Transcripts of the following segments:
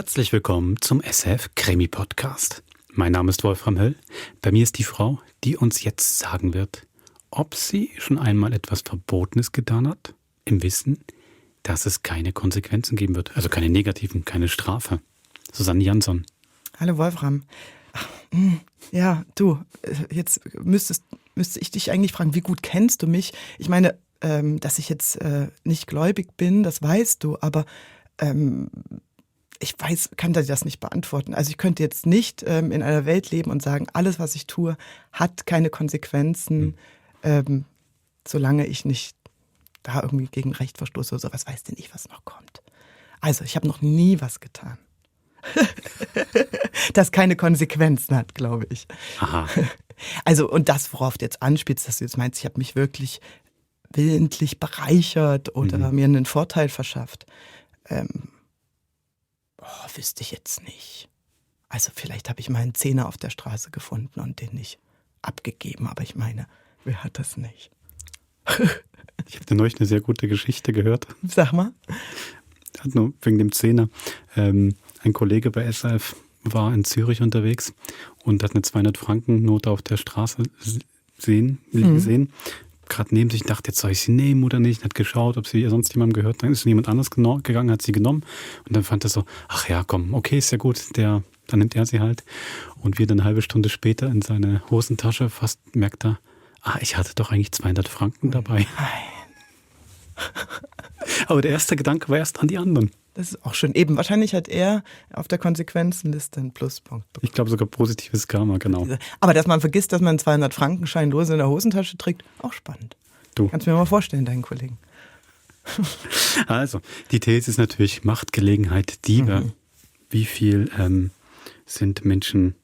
Herzlich willkommen zum SF Krimi Podcast. Mein Name ist Wolfram Höll. Bei mir ist die Frau, die uns jetzt sagen wird, ob sie schon einmal etwas Verbotenes getan hat, im Wissen, dass es keine Konsequenzen geben wird. Also keine negativen, keine Strafe. Susanne Jansson. Hallo Wolfram. Ja, du, jetzt müsste ich dich eigentlich fragen, wie gut kennst du mich? Ich meine, dass ich jetzt nicht gläubig bin, das weißt du, aber kann dir das nicht beantworten. Also ich könnte jetzt nicht in einer Welt leben und sagen, alles, was ich tue, hat keine Konsequenzen, solange ich nicht da irgendwie gegen Recht verstoße oder so. Was weiß denn ich, was noch kommt? Also ich habe noch nie was getan. Das keine Konsequenzen hat, glaube ich. Aha. Also und das, worauf du jetzt anspielst, dass du jetzt meinst, ich habe mich wirklich willentlich bereichert oder mir einen Vorteil verschafft, wüsste ich jetzt nicht. Also vielleicht habe ich mal einen Zehner auf der Straße gefunden und den nicht abgegeben, aber ich meine, wer hat das nicht? Ich habe neulich eine sehr gute Geschichte gehört. Sag mal. Nur wegen dem Zehner. Ein Kollege bei SAF war in Zürich unterwegs und hat eine 200-Franken-Note auf der Straße gesehen. Gerade neben sich, dachte, jetzt soll ich sie nehmen oder nicht. Hat geschaut, ob sie sonst jemandem gehört. Dann ist jemand anders gegangen, hat sie genommen. Und dann fand er so, ach ja, komm, okay, ist ja gut, dann nimmt er sie halt. Und wieder eine halbe Stunde später in seine Hosentasche fast merkt er, ich hatte doch eigentlich 200 Franken dabei. Nein. Aber der erste Gedanke war erst an die anderen. Das ist auch schön. Eben, wahrscheinlich hat er auf der Konsequenzenliste einen Pluspunkt bekommen. Ich glaube sogar positives Karma, genau. Aber dass man vergisst, dass man einen 200-Franken-Schein lose in der Hosentasche trägt, auch spannend. Du. Kannst du mir mal vorstellen, deinen Kollegen. Also, die These ist natürlich Macht, Gelegenheit, Diebe. Wie viel sind Menschen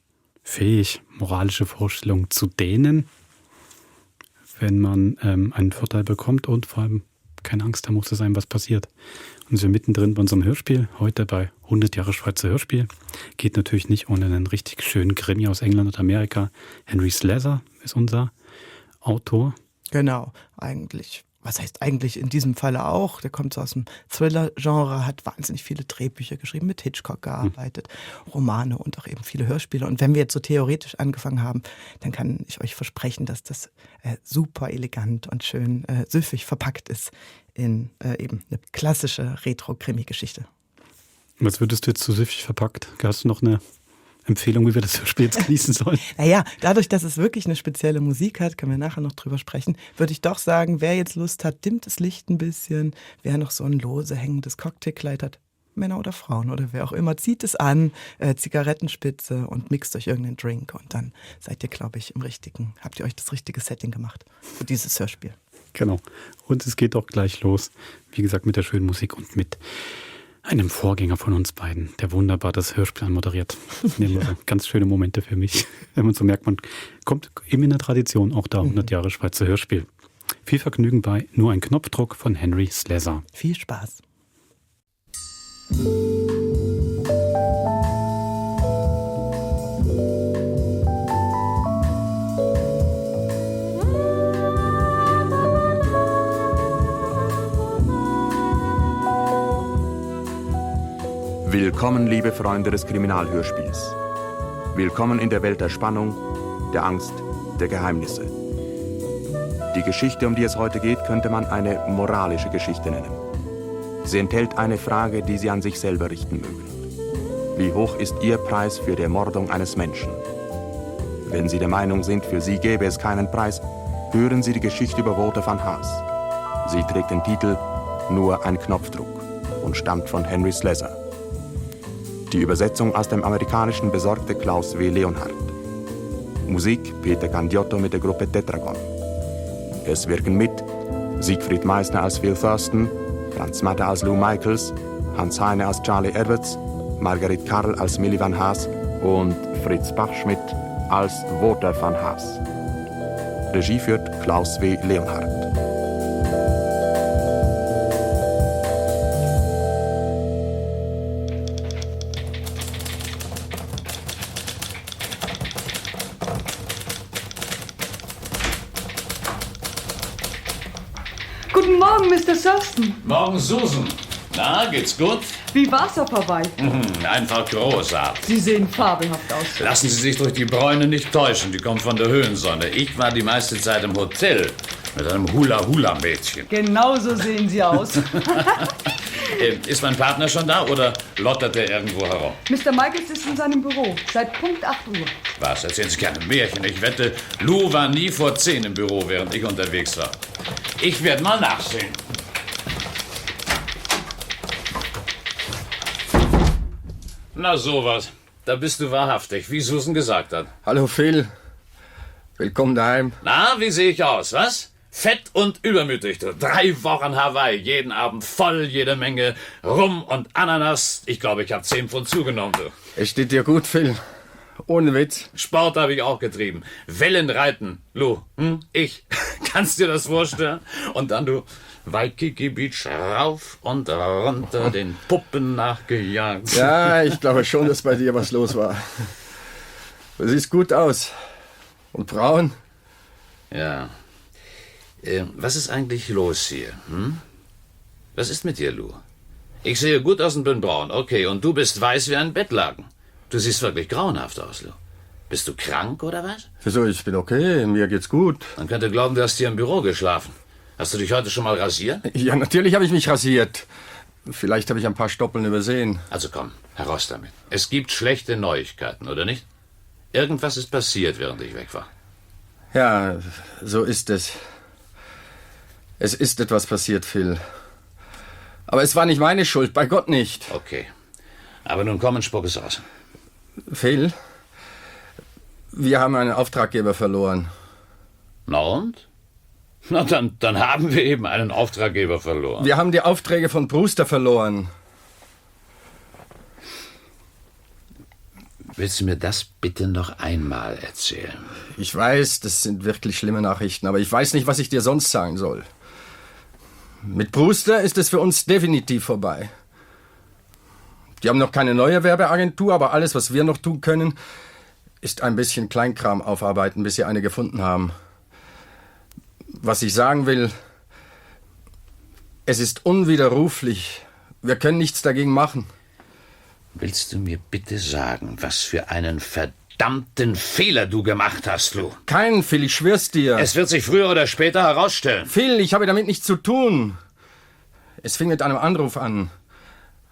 fähig, moralische Vorstellungen zu dehnen, wenn man einen Vorteil bekommt und vor allem keine Angst haben muss zu sein, was passiert. Und wir sind mittendrin bei unserem Hörspiel, heute bei 100 Jahre Schweizer Hörspiel. Geht natürlich nicht ohne einen richtig schönen Krimi aus England und Amerika. Henry Slezar ist unser Autor. Genau, eigentlich. Was heißt eigentlich in diesem Falle auch? Der kommt so aus dem Thriller-Genre, hat wahnsinnig viele Drehbücher geschrieben, mit Hitchcock gearbeitet, Romane und auch eben viele Hörspiele. Und wenn wir jetzt so theoretisch angefangen haben, dann kann ich euch versprechen, dass das super elegant und schön süffig verpackt ist in eben eine klassische Retro-Krimi-Geschichte. Was würdest du jetzt so süffig verpackt? Hast du noch eine Empfehlung, wie wir das Hörspiel jetzt genießen sollen? Naja, dadurch, dass es wirklich eine spezielle Musik hat, können wir nachher noch drüber sprechen, würde ich doch sagen, wer jetzt Lust hat, dimmt das Licht ein bisschen, wer noch so ein lose hängendes Cocktailkleid hat, Männer oder Frauen oder wer auch immer, zieht es an, Zigarettenspitze und mixt euch irgendeinen Drink und dann seid ihr, glaube ich, habt ihr euch das richtige Setting gemacht für dieses Hörspiel. Genau. Und es geht auch gleich los, wie gesagt, mit der schönen Musik und mit einem Vorgänger von uns beiden, der wunderbar das Hörspiel anmoderiert. Ja. Ganz schöne Momente für mich. Wenn man so merkt, man kommt eben in der Tradition, auch da 100 Jahre Schweizer Hörspiel. Viel Vergnügen bei Nur ein Knopfdruck von Henry Slezar. Viel Spaß. Willkommen, liebe Freunde des Kriminalhörspiels. Willkommen in der Welt der Spannung, der Angst, der Geheimnisse. Die Geschichte, um die es heute geht, könnte man eine moralische Geschichte nennen. Sie enthält eine Frage, die Sie an sich selber richten mögen. Wie hoch ist Ihr Preis für die Ermordung eines Menschen? Wenn Sie der Meinung sind, für Sie gäbe es keinen Preis, hören Sie die Geschichte über Walter van Haas. Sie trägt den Titel Nur ein Knopfdruck und stammt von Henry Slezar. Die Übersetzung aus dem Amerikanischen besorgte Klaus W. Leonhardt. Musik Peter Candiotto mit der Gruppe Tetragon. Es wirken mit Siegfried Meissner als Phil Thurston, Franz Matter als Lou Michaels, Hans Heine als Charlie Edwards, Margaret Karl als Millie van Haas und Fritz Bachschmidt als Walter van Haas. Regie führt Klaus W. Leonhardt. Guten Morgen, Mr. Thurston. Morgen, Susan. Na, geht's gut? Wie war's auf Hawaii? Einfach großartig. Sie sehen fabelhaft aus. Lassen Sie sich durch die Bräune nicht täuschen, die kommt von der Höhensonne. Ich war die meiste Zeit im Hotel mit einem Hula-Hula-Mädchen. Genauso sehen Sie aus. Ist mein Partner schon da oder lottert er irgendwo herum? Mr. Michaels ist in seinem Büro. Seit Punkt 8 Uhr. Was, erzählen Sie gerne Märchen. Ich wette, Lou war nie vor 10 im Büro, während ich unterwegs war. Ich werde mal nachsehen. Na sowas. Da bist du wahrhaftig, wie Susan gesagt hat. Hallo Phil. Willkommen daheim. Na, wie sehe ich aus, was? Fett und übermütig, du. 3 Wochen Hawaii, jeden Abend voll, jede Menge Rum und Ananas. Ich glaube, ich habe 10 Pfund zugenommen, du. Es steht dir gut, Phil. Ohne Witz. Sport habe ich auch getrieben. Wellenreiten, Lou. Ich. Kannst dir das vorstellen? Und dann, du, Waikiki Beach rauf und runter, den Puppen nachgejagt. Ja, ich glaube schon, dass bei dir was los war. Du siehst gut aus. Und braun? Ja. Was ist eigentlich los hier? Was ist mit dir, Lou? Ich sehe gut aus und bin braun. Okay, und du bist weiß wie ein Bettlaken. Du siehst wirklich grauenhaft aus, Lou. Bist du krank oder was? Wieso, ich bin okay, mir geht's gut. Man könnte glauben, du hast hier im Büro geschlafen. Hast du dich heute schon mal rasiert? Ja, natürlich habe ich mich rasiert. Vielleicht habe ich ein paar Stoppeln übersehen. Also komm, heraus damit. Es gibt schlechte Neuigkeiten, oder nicht? Irgendwas ist passiert, während ich weg war. Ja, so ist es. Es ist etwas passiert, Phil. Aber es war nicht meine Schuld, bei Gott nicht. Okay. Aber nun komm und spuck es aus. Phil, wir haben einen Auftraggeber verloren. Na und? Na, dann haben wir eben einen Auftraggeber verloren. Wir haben die Aufträge von Brewster verloren. Willst du mir das bitte noch einmal erzählen? Ich weiß, das sind wirklich schlimme Nachrichten, aber ich weiß nicht, was ich dir sonst sagen soll. Mit Brewster ist es für uns definitiv vorbei. Die haben noch keine neue Werbeagentur, aber alles, was wir noch tun können, ist ein bisschen Kleinkram aufarbeiten, bis sie eine gefunden haben. Was ich sagen will, es ist unwiderruflich. Wir können nichts dagegen machen. Willst du mir bitte sagen, was für einen verdammten Fehler du gemacht hast, Lou? Keinen, Phil, ich schwör's dir. Es wird sich früher oder später herausstellen. Phil, ich habe damit nichts zu tun. Es fing mit einem Anruf an.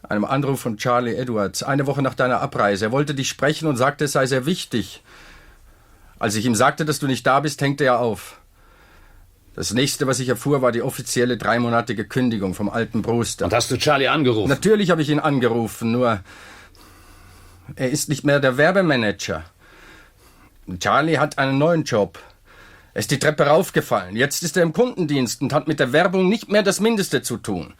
Einem Anruf von Charlie Edwards, eine Woche nach deiner Abreise. Er wollte dich sprechen und sagte, es sei sehr wichtig. Als ich ihm sagte, dass du nicht da bist, hängte er auf. Das nächste, was ich erfuhr, war die offizielle 3-monatige Kündigung vom alten Brewster. Und hast du Charlie angerufen? Natürlich habe ich ihn angerufen, nur er ist nicht mehr der Werbemanager. Charlie hat einen neuen Job. Er ist die Treppe raufgefallen. Jetzt ist er im Kundendienst und hat mit der Werbung nicht mehr das Mindeste zu tun.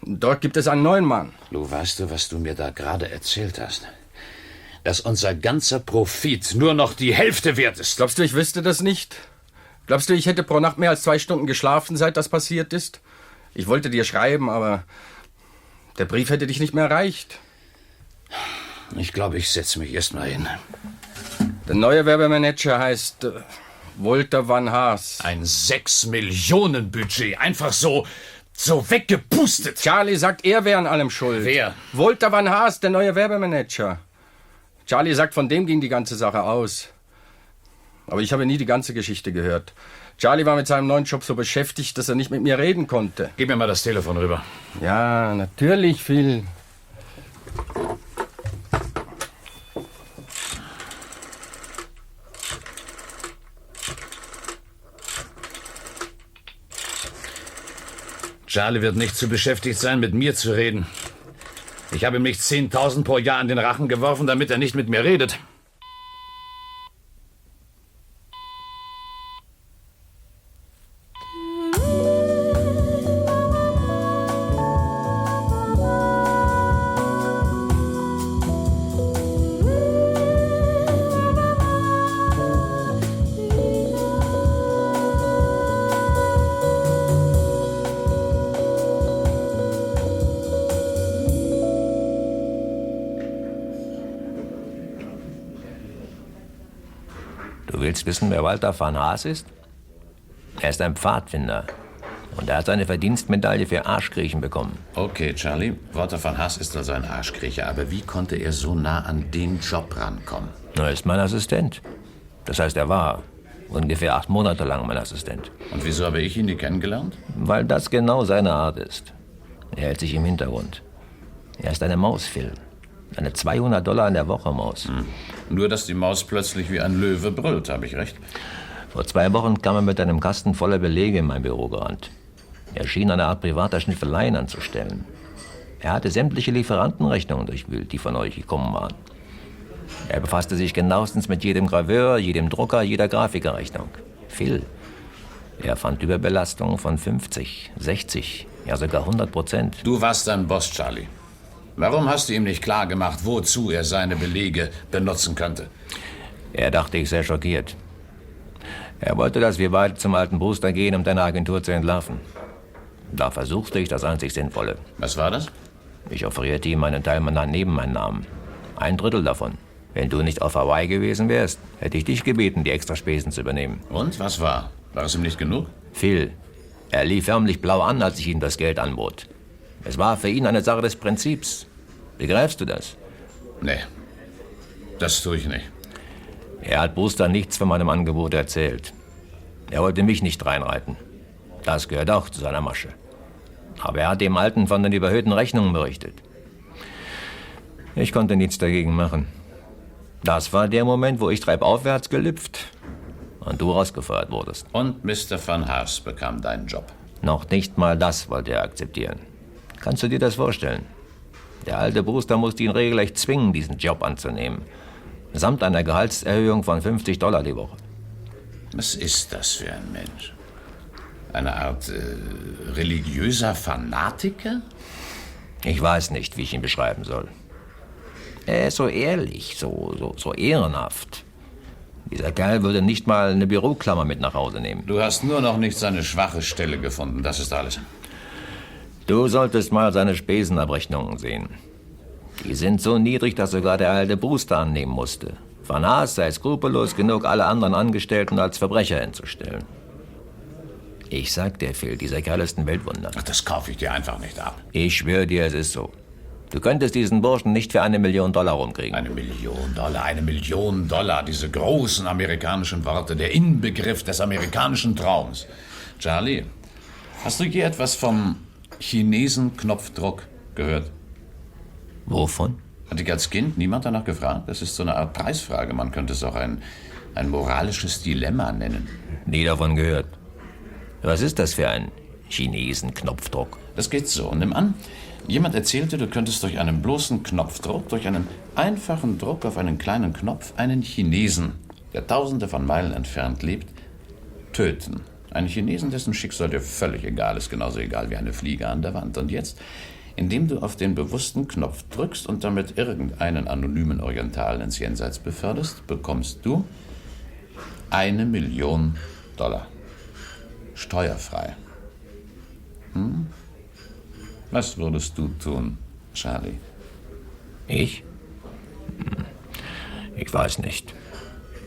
Dort gibt es einen neuen Mann. Lou, weißt du, was du mir da gerade erzählt hast? Dass unser ganzer Profit nur noch die Hälfte wert ist. Glaubst du, ich wüsste das nicht? Glaubst du, ich hätte pro Nacht mehr als 2 Stunden geschlafen, seit das passiert ist? Ich wollte dir schreiben, aber der Brief hätte dich nicht mehr erreicht. Ich glaube, ich setze mich erst mal hin. Der neue Werbemanager heißt Walter Van Haas. Ein 6-Millionen-Budget. Einfach so weggepustet. Charlie sagt, er wäre an allem schuld. Wer? Walter Van Haas, der neue Werbemanager. Charlie sagt, von dem ging die ganze Sache aus. Aber ich habe nie die ganze Geschichte gehört. Charlie war mit seinem neuen Job so beschäftigt, dass er nicht mit mir reden konnte. Gib mir mal das Telefon rüber. Ja, natürlich, Phil. Charlie wird nicht zu beschäftigt sein, mit mir zu reden. Ich habe ihm nicht 10.000 pro Jahr an den Rachen geworfen, damit er nicht mit mir redet. Du willst wissen, wer Walter Van Haas ist? Er ist ein Pfadfinder. Und er hat seine Verdienstmedaille für Arschkriechen bekommen. Okay, Charlie, Walter von Haas ist also ein Arschkriecher, aber wie konnte er so nah an den Job rankommen? Er ist mein Assistent. Das heißt, er war ungefähr 8 Monate lang mein Assistent. Und wieso habe ich ihn nie kennengelernt? Weil das genau seine Art ist. Er hält sich im Hintergrund. Er ist eine Maus, Phil. Eine $200 in der Woche Maus. Nur, dass die Maus plötzlich wie ein Löwe brüllt, habe ich recht? Vor 2 Wochen kam er mit einem Kasten voller Belege in mein Büro gerannt. Er schien eine Art privater Schniffeleien anzustellen. Er hatte sämtliche Lieferantenrechnungen durchwühlt, die von euch gekommen waren. Er befasste sich genauestens mit jedem Graveur, jedem Drucker, jeder Grafikerrechnung. Phil, er fand Überbelastungen von 50, 60, ja sogar 100%. Du warst sein Boss, Charlie. Warum hast du ihm nicht klar gemacht, wozu er seine Belege benutzen könnte? Er dachte, ich sei schockiert. Er wollte, dass wir beide zum alten Brewster gehen, um deine Agentur zu entlarven. Da versuchte ich das einzig Sinnvolle. Was war das? Ich offerierte ihm einen Teil meiner Nebeneinnahmen. 1/3 davon. Wenn du nicht auf Hawaii gewesen wärst, hätte ich dich gebeten, die Extraspesen zu übernehmen. Und, was war? War es ihm nicht genug? Phil, er lief förmlich blau an, als ich ihm das Geld anbot. Es war für ihn eine Sache des Prinzips. Begreifst du das? Nee, das tue ich nicht. Er hat Brewster nichts von meinem Angebot erzählt. Er wollte mich nicht reinreiten. Das gehört auch zu seiner Masche. Aber er hat dem Alten von den überhöhten Rechnungen berichtet. Ich konnte nichts dagegen machen. Das war der Moment, wo ich treibaufwärts gelüpft und du rausgefeuert wurdest. Und Mr. Van Haas bekam deinen Job. Noch nicht mal das wollte er akzeptieren. Kannst du dir das vorstellen? Der alte Brewster musste ihn regelrecht zwingen, diesen Job anzunehmen. Samt einer Gehaltserhöhung von $50 die Woche. Was ist das für ein Mensch? Eine Art religiöser Fanatiker? Ich weiß nicht, wie ich ihn beschreiben soll. Er ist so ehrlich, so ehrenhaft. Dieser Kerl würde nicht mal eine Büroklammer mit nach Hause nehmen. Du hast nur noch nicht seine schwache Stelle gefunden, das ist alles. Du solltest mal seine Spesenabrechnungen sehen. Die sind so niedrig, dass sogar der alte Brewster annehmen musste. Van Haas sei skrupellos genug, alle anderen Angestellten als Verbrecher hinzustellen. Ich sag dir, Phil, dieser Kerl ist ein Weltwunder. Ach, das kaufe ich dir einfach nicht ab. Ich schwöre dir, es ist so. Du könntest diesen Burschen nicht für $1 Million rumkriegen. $1 Million, $1 Million, diese großen amerikanischen Worte, der Inbegriff des amerikanischen Traums. Charlie, hast du je etwas vom Chinesen-Knopfdruck gehört? Wovon? Hat dich als Kind niemand danach gefragt? Das ist so eine Art Preisfrage. Man könnte es auch ein moralisches Dilemma nennen. Nie davon gehört. Was ist das für ein Chinesen-Knopfdruck? Das geht so. Nimm an, jemand erzählte, du könntest durch einen bloßen Knopfdruck, durch einen einfachen Druck auf einen kleinen Knopf, einen Chinesen, der Tausende von Meilen entfernt lebt, töten. Einen Chinesen, dessen Schicksal dir völlig egal ist, genauso egal wie eine Fliege an der Wand. Und jetzt, indem du auf den bewussten Knopf drückst und damit irgendeinen anonymen Orientalen ins Jenseits beförderst, bekommst du $1 Million. Steuerfrei. Was würdest du tun, Charlie? Ich? Ich weiß nicht.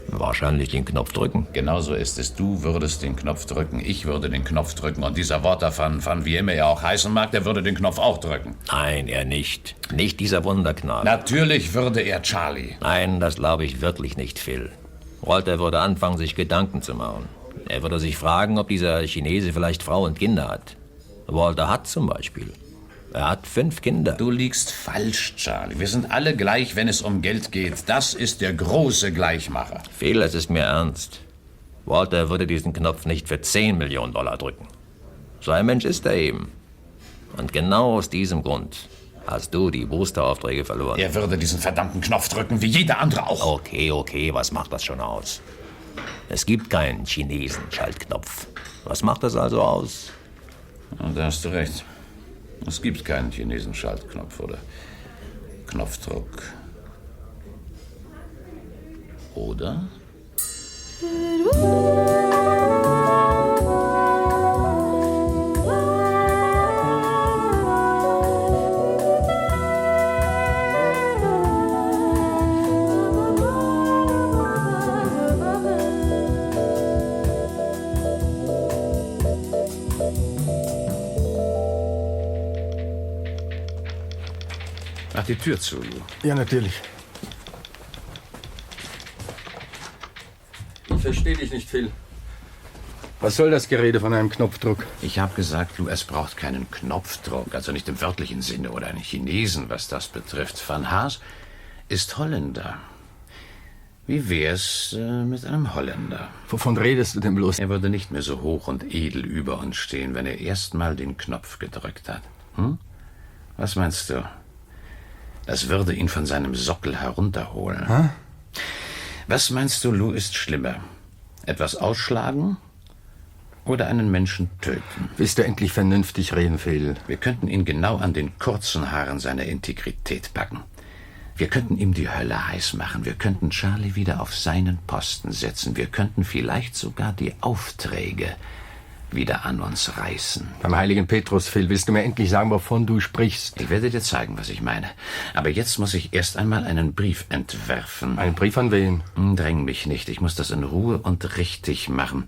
Wahrscheinlich den Knopf drücken. Genauso ist es. Du würdest den Knopf drücken, ich würde den Knopf drücken und dieser Walter van wie immer er auch heißen mag, der würde den Knopf auch drücken. Nein, er nicht. Nicht dieser Wunderknabe. Natürlich würde er, Charlie. Nein, das glaube ich wirklich nicht, Phil. Walter würde anfangen, sich Gedanken zu machen. Er würde sich fragen, ob dieser Chinese vielleicht Frau und Kinder hat. Walter hat zum Beispiel. Er hat 5 Kinder. Du liegst falsch, Charlie. Wir sind alle gleich, wenn es um Geld geht. Das ist der große Gleichmacher. Phil, es ist mir ernst. Walter würde diesen Knopf nicht für $10 Millionen drücken. So ein Mensch ist er eben. Und genau aus diesem Grund hast du die Brewster-Aufträge verloren. Er würde diesen verdammten Knopf drücken, wie jeder andere auch. Okay, was macht das schon aus? Es gibt keinen Chinesen-Schaltknopf. Was macht das also aus? Und da hast du recht. Es gibt keinen Chinesen-Schaltknopf oder Knopfdruck. Oder? Mach die Tür zu, Lou. Ja, natürlich. Ich verstehe dich nicht, Phil. Was soll das Gerede von einem Knopfdruck? Ich habe gesagt, Lou, es braucht keinen Knopfdruck. Also nicht im wörtlichen Sinne oder einen Chinesen, was das betrifft. Van Haas ist Holländer. Wie wär's mit einem Holländer? Wovon redest du denn bloß? Er würde nicht mehr so hoch und edel über uns stehen, wenn er erst mal den Knopf gedrückt hat. Hm? Was meinst du? Das würde ihn von seinem Sockel herunterholen. Hä? Was meinst du, Lou, ist schlimmer? Etwas ausschlagen oder einen Menschen töten? Willst du endlich vernünftig reden, Phil? Wir könnten ihn genau an den kurzen Haaren seiner Integrität packen. Wir könnten ihm die Hölle heiß machen. Wir könnten Charlie wieder auf seinen Posten setzen. Wir könnten vielleicht sogar die Aufträge wieder an uns reißen. Beim heiligen Petrus, Phil, willst du mir endlich sagen, wovon du sprichst? Ich werde dir zeigen, was ich meine. Aber jetzt muss ich erst einmal einen Brief entwerfen. Einen Brief an wen? Dräng mich nicht. Ich muss das in Ruhe und richtig machen.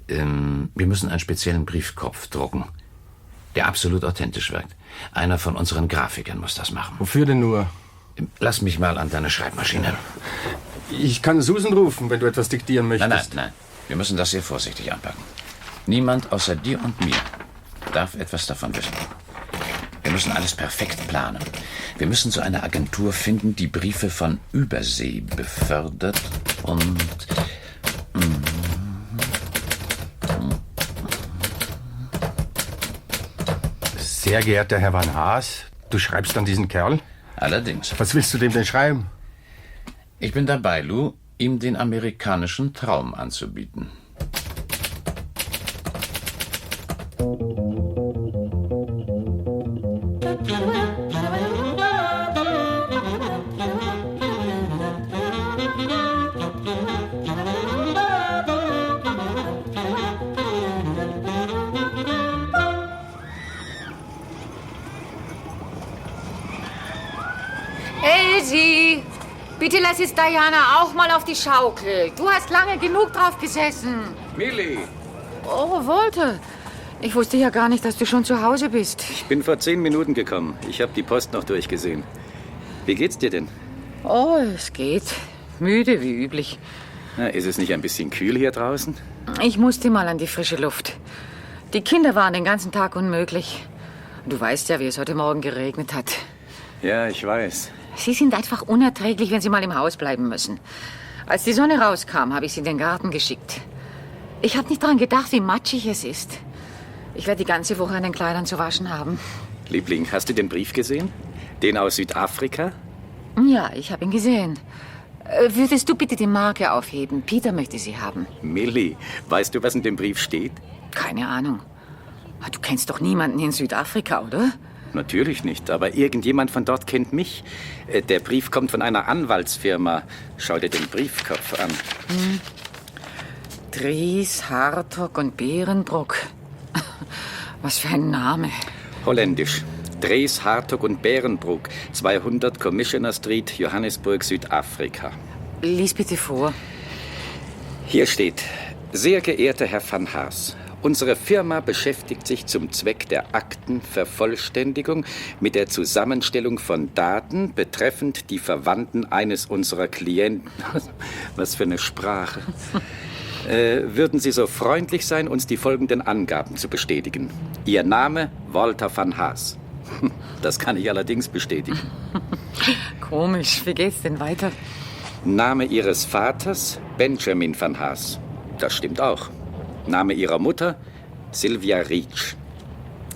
Wir müssen einen speziellen Briefkopf drucken, der absolut authentisch wirkt. Einer von unseren Grafikern muss das machen. Wofür denn nur? Lass mich mal an deine Schreibmaschine. Ich kann Susan rufen, wenn du etwas diktieren möchtest. Nein. Wir müssen das sehr vorsichtig anpacken. Niemand außer dir und mir darf etwas davon wissen. Wir müssen alles perfekt planen. Wir müssen so eine Agentur finden, die Briefe von Übersee befördert und... Sehr geehrter Herr Van Haas, du schreibst an diesen Kerl? Allerdings. Was willst du dem denn schreiben? Ich bin dabei, Lou, ihm den amerikanischen Traum anzubieten. Elsie, bitte lass jetzt Diana auch mal auf die Schaukel. Du hast lange genug drauf gesessen. Millie, Oh, Walter. Ich wusste ja gar nicht, dass du schon zu Hause bist. ich bin vor 10 Minuten gekommen. Ich habe die Post noch durchgesehen. Wie geht's dir denn? Oh, es geht. Müde wie üblich. Na, ist es nicht ein bisschen kühl hier draußen? Ich musste mal an die frische Luft. Die Kinder waren den ganzen Tag unmöglich. Du weißt ja, wie es heute Morgen geregnet hat. Ja, ich weiß. Sie sind einfach unerträglich, wenn sie mal im Haus bleiben müssen. Als die Sonne rauskam, habe ich sie in den Garten geschickt. Ich habe nicht daran gedacht, wie matschig es ist. Ich werde die ganze Woche an den Kleidern zu waschen haben. Liebling, hast du den Brief gesehen? Den aus Südafrika? Ja, ich habe ihn gesehen. Würdest du bitte die Marke aufheben? Peter möchte sie haben. Millie, weißt du, was in dem Brief steht? Keine Ahnung. Du kennst doch niemanden in Südafrika, oder? Natürlich nicht, aber irgendjemand von dort kennt mich. Der Brief kommt von einer Anwaltsfirma. Schau dir den Briefkopf an. Dries, Hartog und Beerenbruck. Was für ein Name. Holländisch. Dries, Hartog und Beerenbruck, 200 Commissioner Street, Johannesburg, Südafrika. Lies bitte vor. Hier steht: Sehr geehrter Herr Van Haas, unsere Firma beschäftigt sich zum Zweck der Aktenvervollständigung mit der Zusammenstellung von Daten betreffend die Verwandten eines unserer Klienten. Was für eine Sprache. Würden Sie so freundlich sein, uns die folgenden Angaben zu bestätigen? Ihr Name Walter Van Haas. Das kann ich allerdings bestätigen. Komisch, wie geht's denn weiter? Name Ihres Vaters Benjamin Van Haas. Das stimmt auch. Name Ihrer Mutter Sylvia Reach.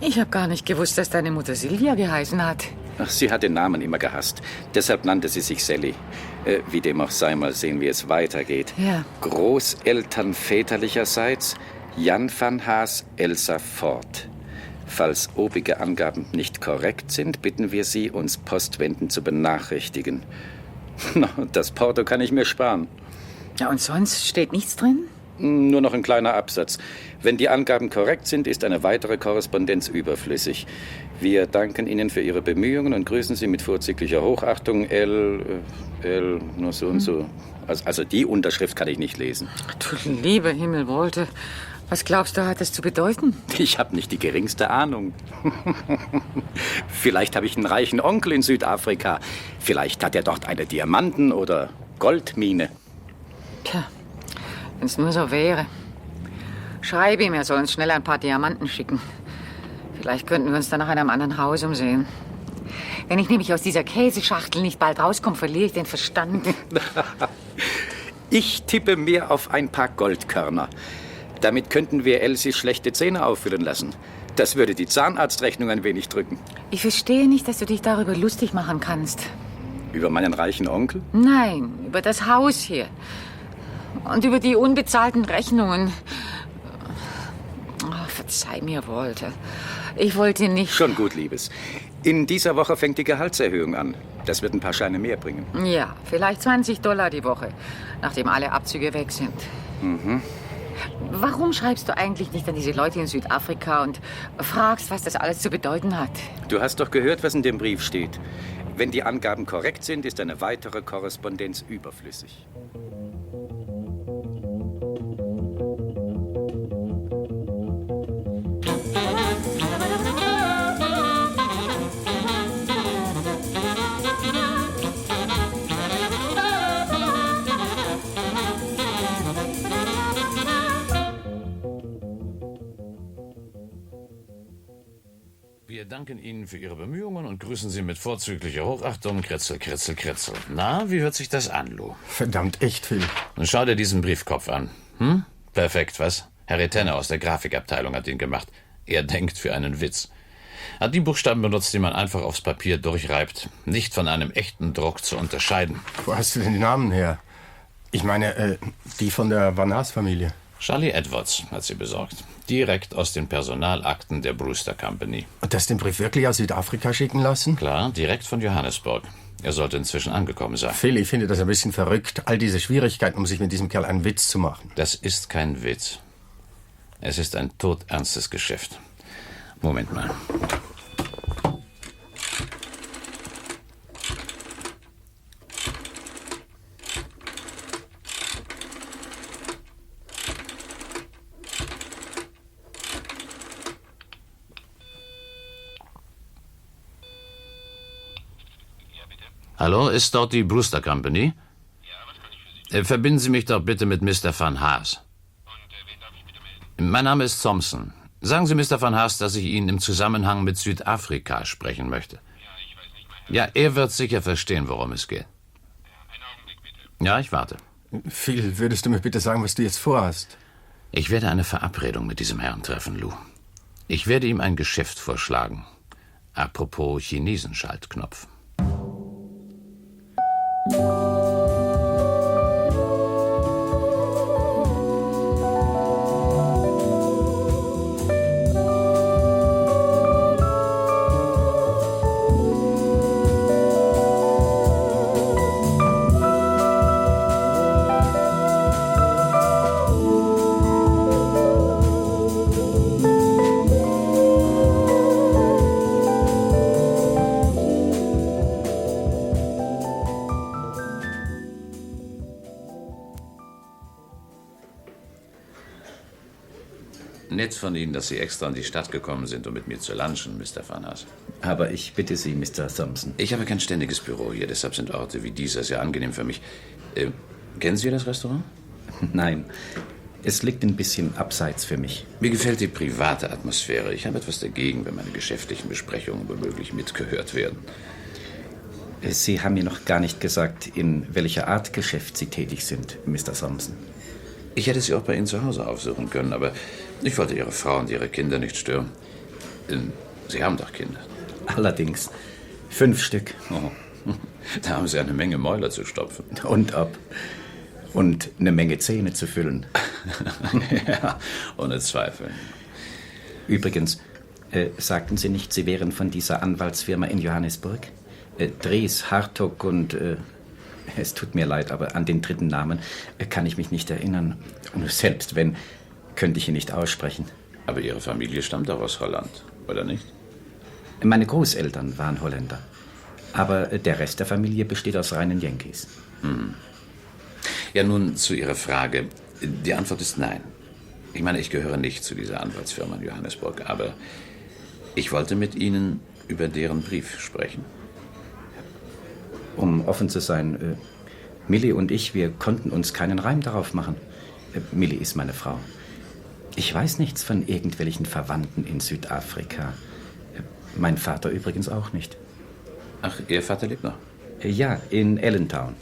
Ich habe gar nicht gewusst, dass deine Mutter Silvia geheißen hat. Ach, sie hat den Namen immer gehasst. Deshalb nannte sie sich Sally. Wie dem auch sei, mal sehen, wie es weitergeht. Ja. Großeltern väterlicherseits Jan Van Haas, Elsa Ford. Falls obige Angaben nicht korrekt sind, bitten wir Sie, uns postwendend zu benachrichtigen. Das Porto kann ich mir sparen. Ja, und sonst steht nichts drin? Nur noch ein kleiner Absatz. Wenn die Angaben korrekt sind, ist eine weitere Korrespondenz überflüssig. Wir danken Ihnen für Ihre Bemühungen und grüßen Sie mit vorzüglicher Hochachtung nur so und so. Also die Unterschrift kann ich nicht lesen. Du lieber Himmel, Walter. Was glaubst du, hat es zu bedeuten? Ich habe nicht die geringste Ahnung. Vielleicht habe ich einen reichen Onkel in Südafrika. Vielleicht hat er dort eine Diamanten- oder Goldmine. Tja, wenn es nur so wäre. Schreib ihm, er soll uns schnell ein paar Diamanten schicken. Vielleicht könnten wir uns dann nach einem anderen Haus umsehen. Wenn ich nämlich aus dieser Käseschachtel nicht bald rauskomme, verliere ich den Verstand. Ich tippe mehr auf ein paar Goldkörner. Damit könnten wir Elsies schlechte Zähne auffüllen lassen. Das würde die Zahnarztrechnung ein wenig drücken. Ich verstehe nicht, dass du dich darüber lustig machen kannst. Über meinen reichen Onkel? Nein, über das Haus hier. Und über die unbezahlten Rechnungen. Oh, verzeih mir, Walter. Ich wollte nicht... Schon gut, Liebes. In dieser Woche fängt die Gehaltserhöhung an. Das wird ein paar Scheine mehr bringen. Ja, vielleicht $20 die Woche, nachdem alle Abzüge weg sind. Mhm. Warum schreibst du eigentlich nicht an diese Leute in Südafrika und fragst, was das alles zu bedeuten hat? Du hast doch gehört, was in dem Brief steht. Wenn die Angaben korrekt sind, ist eine weitere Korrespondenz überflüssig. Wir danken Ihnen für Ihre Bemühungen und grüßen Sie mit vorzüglicher Hochachtung. Kretzel, Kretzel, Kretzel. Na, wie hört sich das an, Lou? Verdammt, echt viel. Und schau dir diesen Briefkopf an. Perfekt, was? Harry Tanner aus der Grafikabteilung hat ihn gemacht. Er denkt für einen Witz. Hat die Buchstaben benutzt, die man einfach aufs Papier durchreibt. Nicht von einem echten Druck zu unterscheiden. Wo hast du denn die Namen her? Ich meine, die von der Van Haas-Familie. Charlie Edwards hat sie besorgt. Direkt aus den Personalakten der Brewster Company. Und hast den Brief wirklich aus Südafrika schicken lassen? Klar, direkt von Johannesburg. Er sollte inzwischen angekommen sein. Phil, ich finde das ein bisschen verrückt. All diese Schwierigkeiten, um sich mit diesem Kerl einen Witz zu machen. Das ist kein Witz. Es ist ein todernstes Geschäft. Moment mal. Hallo, ist dort die Brewster Company? Ja, was kann ich für Sie? Verbinden Sie mich doch bitte mit Mr. Van Haas. Und wen darf ich bitte melden? Mein Name ist Thompson. Sagen Sie Mr. Van Haas, dass ich Ihnen im Zusammenhang mit Südafrika sprechen möchte. Ja, ich weiß nicht, mein Ja, er wird sicher verstehen, worum es geht. Ja, einen Augenblick bitte. Ja, ich warte. Phil, würdest du mir bitte sagen, was du jetzt vorhast? Ich werde eine Verabredung mit diesem Herrn treffen, Lou. Ich werde ihm ein Geschäft vorschlagen. Apropos Chinesenschaltknopf. Nett von Ihnen, dass Sie extra in die Stadt gekommen sind, um mit mir zu lunchen, Mr. Van Haas. Aber ich bitte Sie, Mr. Thompson. Ich habe kein ständiges Büro hier, deshalb sind Orte wie dieser sehr angenehm für mich. Kennen Sie das Restaurant? Nein, es liegt ein bisschen abseits für mich. Mir gefällt die private Atmosphäre. Ich habe etwas dagegen, wenn meine geschäftlichen Besprechungen womöglich mitgehört werden. Sie haben mir noch gar nicht gesagt, in welcher Art Geschäft Sie tätig sind, Mr. Thompson. Ich hätte Sie auch bei Ihnen zu Hause aufsuchen können, aber ich wollte Ihre Frau und Ihre Kinder nicht stören. Sie haben doch Kinder. Allerdings 5 Stück. Oh. Da haben Sie eine Menge Mäuler zu stopfen. Und ab. Und eine Menge Zähne zu füllen. Ja, ohne Zweifel. Übrigens, sagten Sie nicht, Sie wären von dieser Anwaltsfirma in Johannesburg? Dries, Hartog und... es tut mir leid, aber an den dritten Namen kann ich mich nicht erinnern. Und selbst wenn, könnte ich ihn nicht aussprechen. Aber Ihre Familie stammt doch aus Holland, oder nicht? Meine Großeltern waren Holländer. Aber der Rest der Familie besteht aus reinen Yankees. Ja, nun zu Ihrer Frage. Die Antwort ist nein. Ich meine, ich gehöre nicht zu dieser Anwaltsfirma in Johannesburg, aber ich wollte mit Ihnen über deren Brief sprechen. Um offen zu sein, Millie und ich, wir konnten uns keinen Reim darauf machen. Millie ist meine Frau. Ich weiß nichts von irgendwelchen Verwandten in Südafrika. Mein Vater übrigens auch nicht. Ach, Ihr Vater lebt noch? Ja, in Allentown.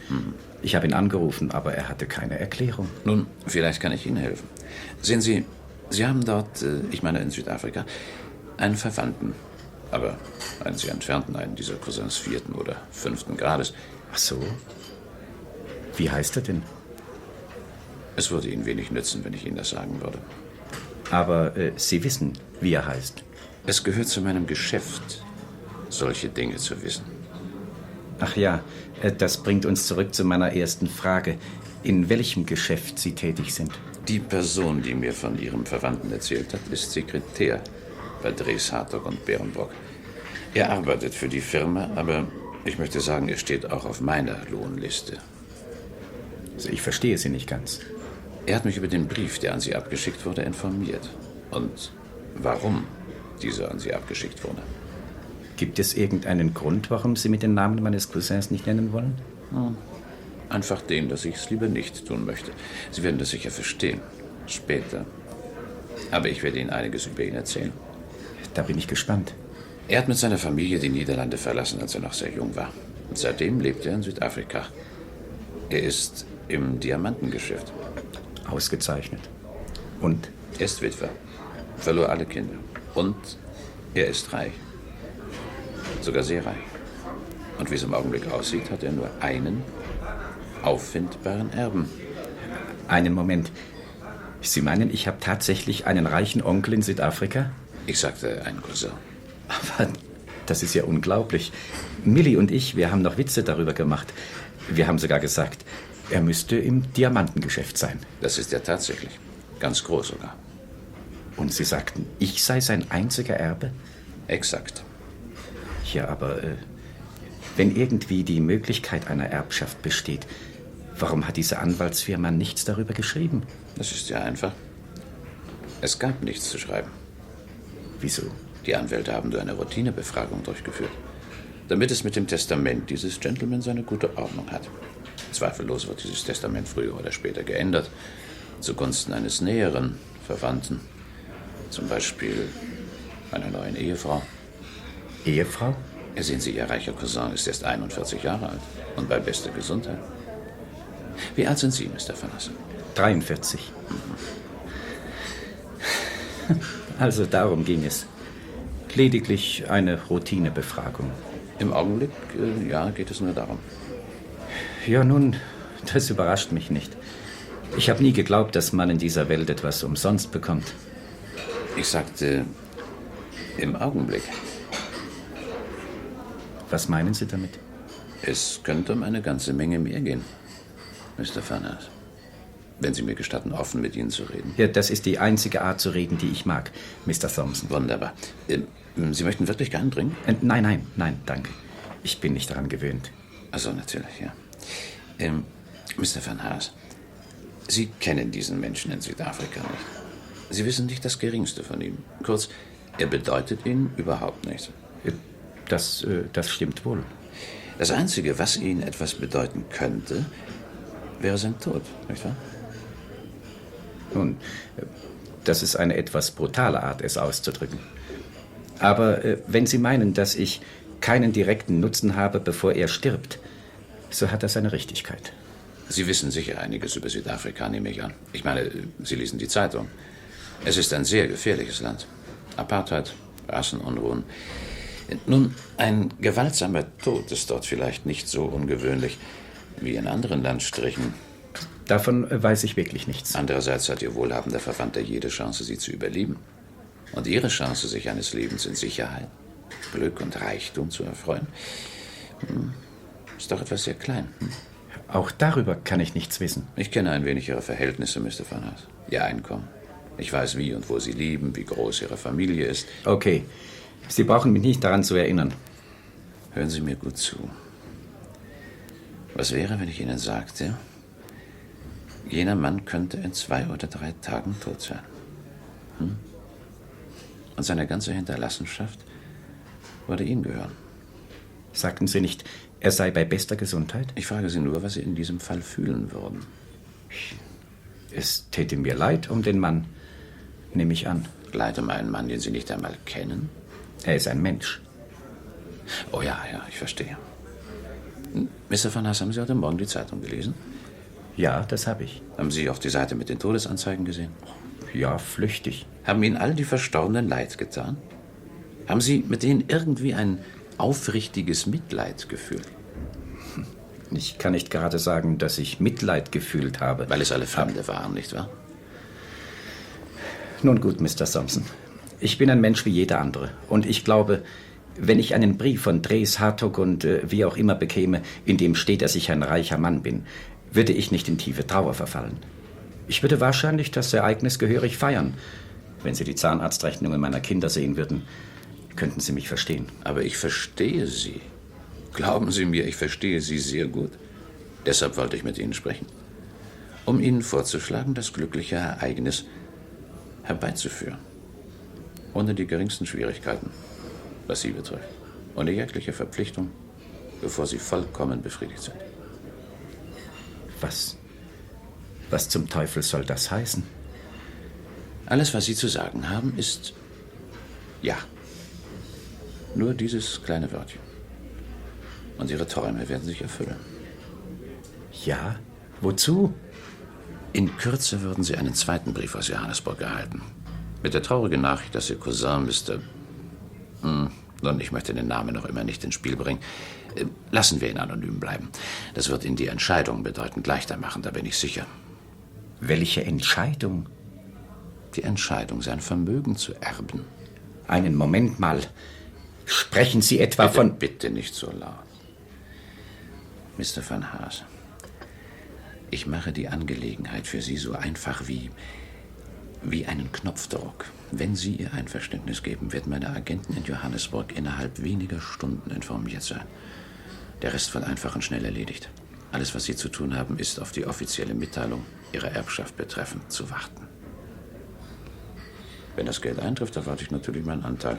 Ich habe ihn angerufen, aber er hatte keine Erklärung. Nun, vielleicht kann ich Ihnen helfen. Sehen Sie, Sie haben dort, ich meine in Südafrika, einen Verwandten. Aber einen sehr entfernten, einen dieser Cousins 4. oder 5. Grades. Ach so. Wie heißt er denn? Es würde Ihnen wenig nützen, wenn ich Ihnen das sagen würde. Aber Sie wissen, wie er heißt. Es gehört zu meinem Geschäft, solche Dinge zu wissen. Ach ja, das bringt uns zurück zu meiner ersten Frage. In welchem Geschäft Sie tätig sind? Die Person, die mir von Ihrem Verwandten erzählt hat, ist Sekretär bei Dres, Hartog und Berenbrock. Er arbeitet für die Firma, aber ich möchte sagen, er steht auch auf meiner Lohnliste. Also ich verstehe Sie nicht ganz. Er hat mich über den Brief, der an Sie abgeschickt wurde, informiert. Und warum dieser an Sie abgeschickt wurde. Gibt es irgendeinen Grund, warum Sie mir den Namen meines Cousins nicht nennen wollen? Einfach den, dass ich es lieber nicht tun möchte. Sie werden das sicher verstehen. Später. Aber ich werde Ihnen einiges über ihn erzählen. Da bin ich gespannt. Er hat mit seiner Familie die Niederlande verlassen, als er noch sehr jung war. Und seitdem lebt er in Südafrika. Er ist im Diamantengeschäft. Ausgezeichnet. Und? Er ist Witwer. Verlor alle Kinder. Und er ist reich. Sogar sehr reich. Und wie es im Augenblick aussieht, hat er nur einen auffindbaren Erben. Einen Moment. Sie meinen, ich habe tatsächlich einen reichen Onkel in Südafrika? Ich sagte einen Cousin. Aber das ist ja unglaublich. Millie und ich, wir haben noch Witze darüber gemacht. Wir haben sogar gesagt, er müsste im Diamantengeschäft sein. Das ist er tatsächlich. Ganz groß sogar. Und Sie sagten, ich sei sein einziger Erbe? Exakt. Ja, aber wenn irgendwie die Möglichkeit einer Erbschaft besteht, warum hat diese Anwaltsfirma nichts darüber geschrieben? Das ist ja einfach. Es gab nichts zu schreiben. Wieso? Die Anwälte haben nur eine Routinebefragung durchgeführt, damit es mit dem Testament dieses Gentleman seine gute Ordnung hat. Zweifellos wird dieses Testament früher oder später geändert, zugunsten eines näheren Verwandten. Zum Beispiel einer neuen Ehefrau. Ehefrau? Ja, sehen Sie, Ihr reicher Cousin ist erst 41 Jahre alt und bei bester Gesundheit. Wie alt sind Sie, Mr. Verlassen? 43. Also darum ging es. Lediglich eine Routinebefragung. Im Augenblick, ja, geht es nur darum. Ja, nun, das überrascht mich nicht. Ich habe nie geglaubt, dass man in dieser Welt etwas umsonst bekommt. Ich sagte, im Augenblick. Was meinen Sie damit? Es könnte um eine ganze Menge mehr gehen, Mr. Farnas. Wenn Sie mir gestatten, offen mit Ihnen zu reden. Ja, das ist die einzige Art zu reden, die ich mag, Mr. Thompson. Wunderbar. Sie möchten wirklich gern trinken? Nein, danke. Ich bin nicht daran gewöhnt. Also natürlich, ja. Mr. Van Haas, Sie kennen diesen Menschen in Südafrika nicht. Sie wissen nicht das Geringste von ihm. Kurz, er bedeutet Ihnen überhaupt nichts. Das stimmt wohl. Das Einzige, was Ihnen etwas bedeuten könnte, wäre sein Tod, nicht wahr? Nun, das ist eine etwas brutale Art, es auszudrücken. Aber wenn Sie meinen, dass ich keinen direkten Nutzen habe, bevor er stirbt, so hat das seine Richtigkeit. Sie wissen sicher einiges über Südafrika, nehme ich an. Ich meine, Sie lesen die Zeitung. Es ist ein sehr gefährliches Land. Apartheid, Rassenunruhen. Nun, ein gewaltsamer Tod ist dort vielleicht nicht so ungewöhnlich wie in anderen Landstrichen. Davon weiß ich wirklich nichts. Andererseits hat Ihr wohlhabender Verwandter jede Chance, Sie zu überleben. Und Ihre Chance, sich eines Lebens in Sicherheit, Glück und Reichtum zu erfreuen, ist doch etwas sehr klein. Auch darüber kann ich nichts wissen. Ich kenne ein wenig Ihre Verhältnisse, Mr. Van Haas. Ihr Einkommen. Ich weiß, wie und wo Sie leben, wie groß Ihre Familie ist. Okay, Sie brauchen mich nicht daran zu erinnern. Hören Sie mir gut zu. Was wäre, wenn ich Ihnen sagte, jener Mann könnte in 2 oder 3 Tagen tot sein? Und seine ganze Hinterlassenschaft würde ihm gehören. Sagten Sie nicht, er sei bei bester Gesundheit? Ich frage Sie nur, was Sie in diesem Fall fühlen würden. Es täte mir leid um den Mann, nehme ich an. Leid um einen Mann, den Sie nicht einmal kennen? Er ist ein Mensch. Oh ja, ich verstehe. Mr. Van Haas, haben Sie heute Morgen die Zeitung gelesen? Ja, das habe ich. Haben Sie auch die Seite mit den Todesanzeigen gesehen? Ja, flüchtig. Haben Ihnen all die Verstorbenen leid getan? Haben Sie mit denen irgendwie ein aufrichtiges Mitleid gefühlt? Ich kann nicht gerade sagen, dass ich Mitleid gefühlt habe. Weil es alle Fremde waren, nicht wahr? Nun gut, Mr. Thompson. Ich bin ein Mensch wie jeder andere. Und ich glaube, wenn ich einen Brief von Drees, Hartog und wie auch immer bekäme, in dem steht, dass ich ein reicher Mann bin, würde ich nicht in tiefe Trauer verfallen. Ich würde wahrscheinlich das Ereignis gehörig feiern. Wenn Sie die Zahnarztrechnungen meiner Kinder sehen würden, könnten Sie mich verstehen. Aber ich verstehe Sie. Glauben Sie mir, ich verstehe Sie sehr gut. Deshalb wollte ich mit Ihnen sprechen. Um Ihnen vorzuschlagen, das glückliche Ereignis herbeizuführen. Ohne die geringsten Schwierigkeiten, was Sie betrifft. Ohne jegliche Verpflichtung, bevor Sie vollkommen befriedigt sind. Was zum Teufel soll das heißen? Alles, was Sie zu sagen haben, ist ja. Nur dieses kleine Wörtchen. Und Ihre Träume werden sich erfüllen. Ja? Wozu? In Kürze würden Sie einen zweiten Brief aus Johannesburg erhalten. Mit der traurigen Nachricht, dass Ihr Cousin Nun, ich möchte den Namen noch immer nicht ins Spiel bringen. Lassen wir ihn anonym bleiben. Das wird Ihnen die Entscheidung bedeutend leichter machen, da bin ich sicher. Welche Entscheidung? Die Entscheidung, sein Vermögen zu erben. Einen Moment mal. Sprechen Sie etwa von... Bitte nicht so laut. Mr. Van Haas, ich mache die Angelegenheit für Sie so einfach wie einen Knopfdruck. Wenn Sie Ihr Einverständnis geben, werden meine Agenten in Johannesburg innerhalb weniger Stunden informiert sein. Der Rest wird einfach und schnell erledigt. Alles, was Sie zu tun haben, ist, auf die offizielle Mitteilung Ihrer Erbschaft betreffend zu warten. Wenn das Geld eintrifft, erwarte ich natürlich meinen Anteil.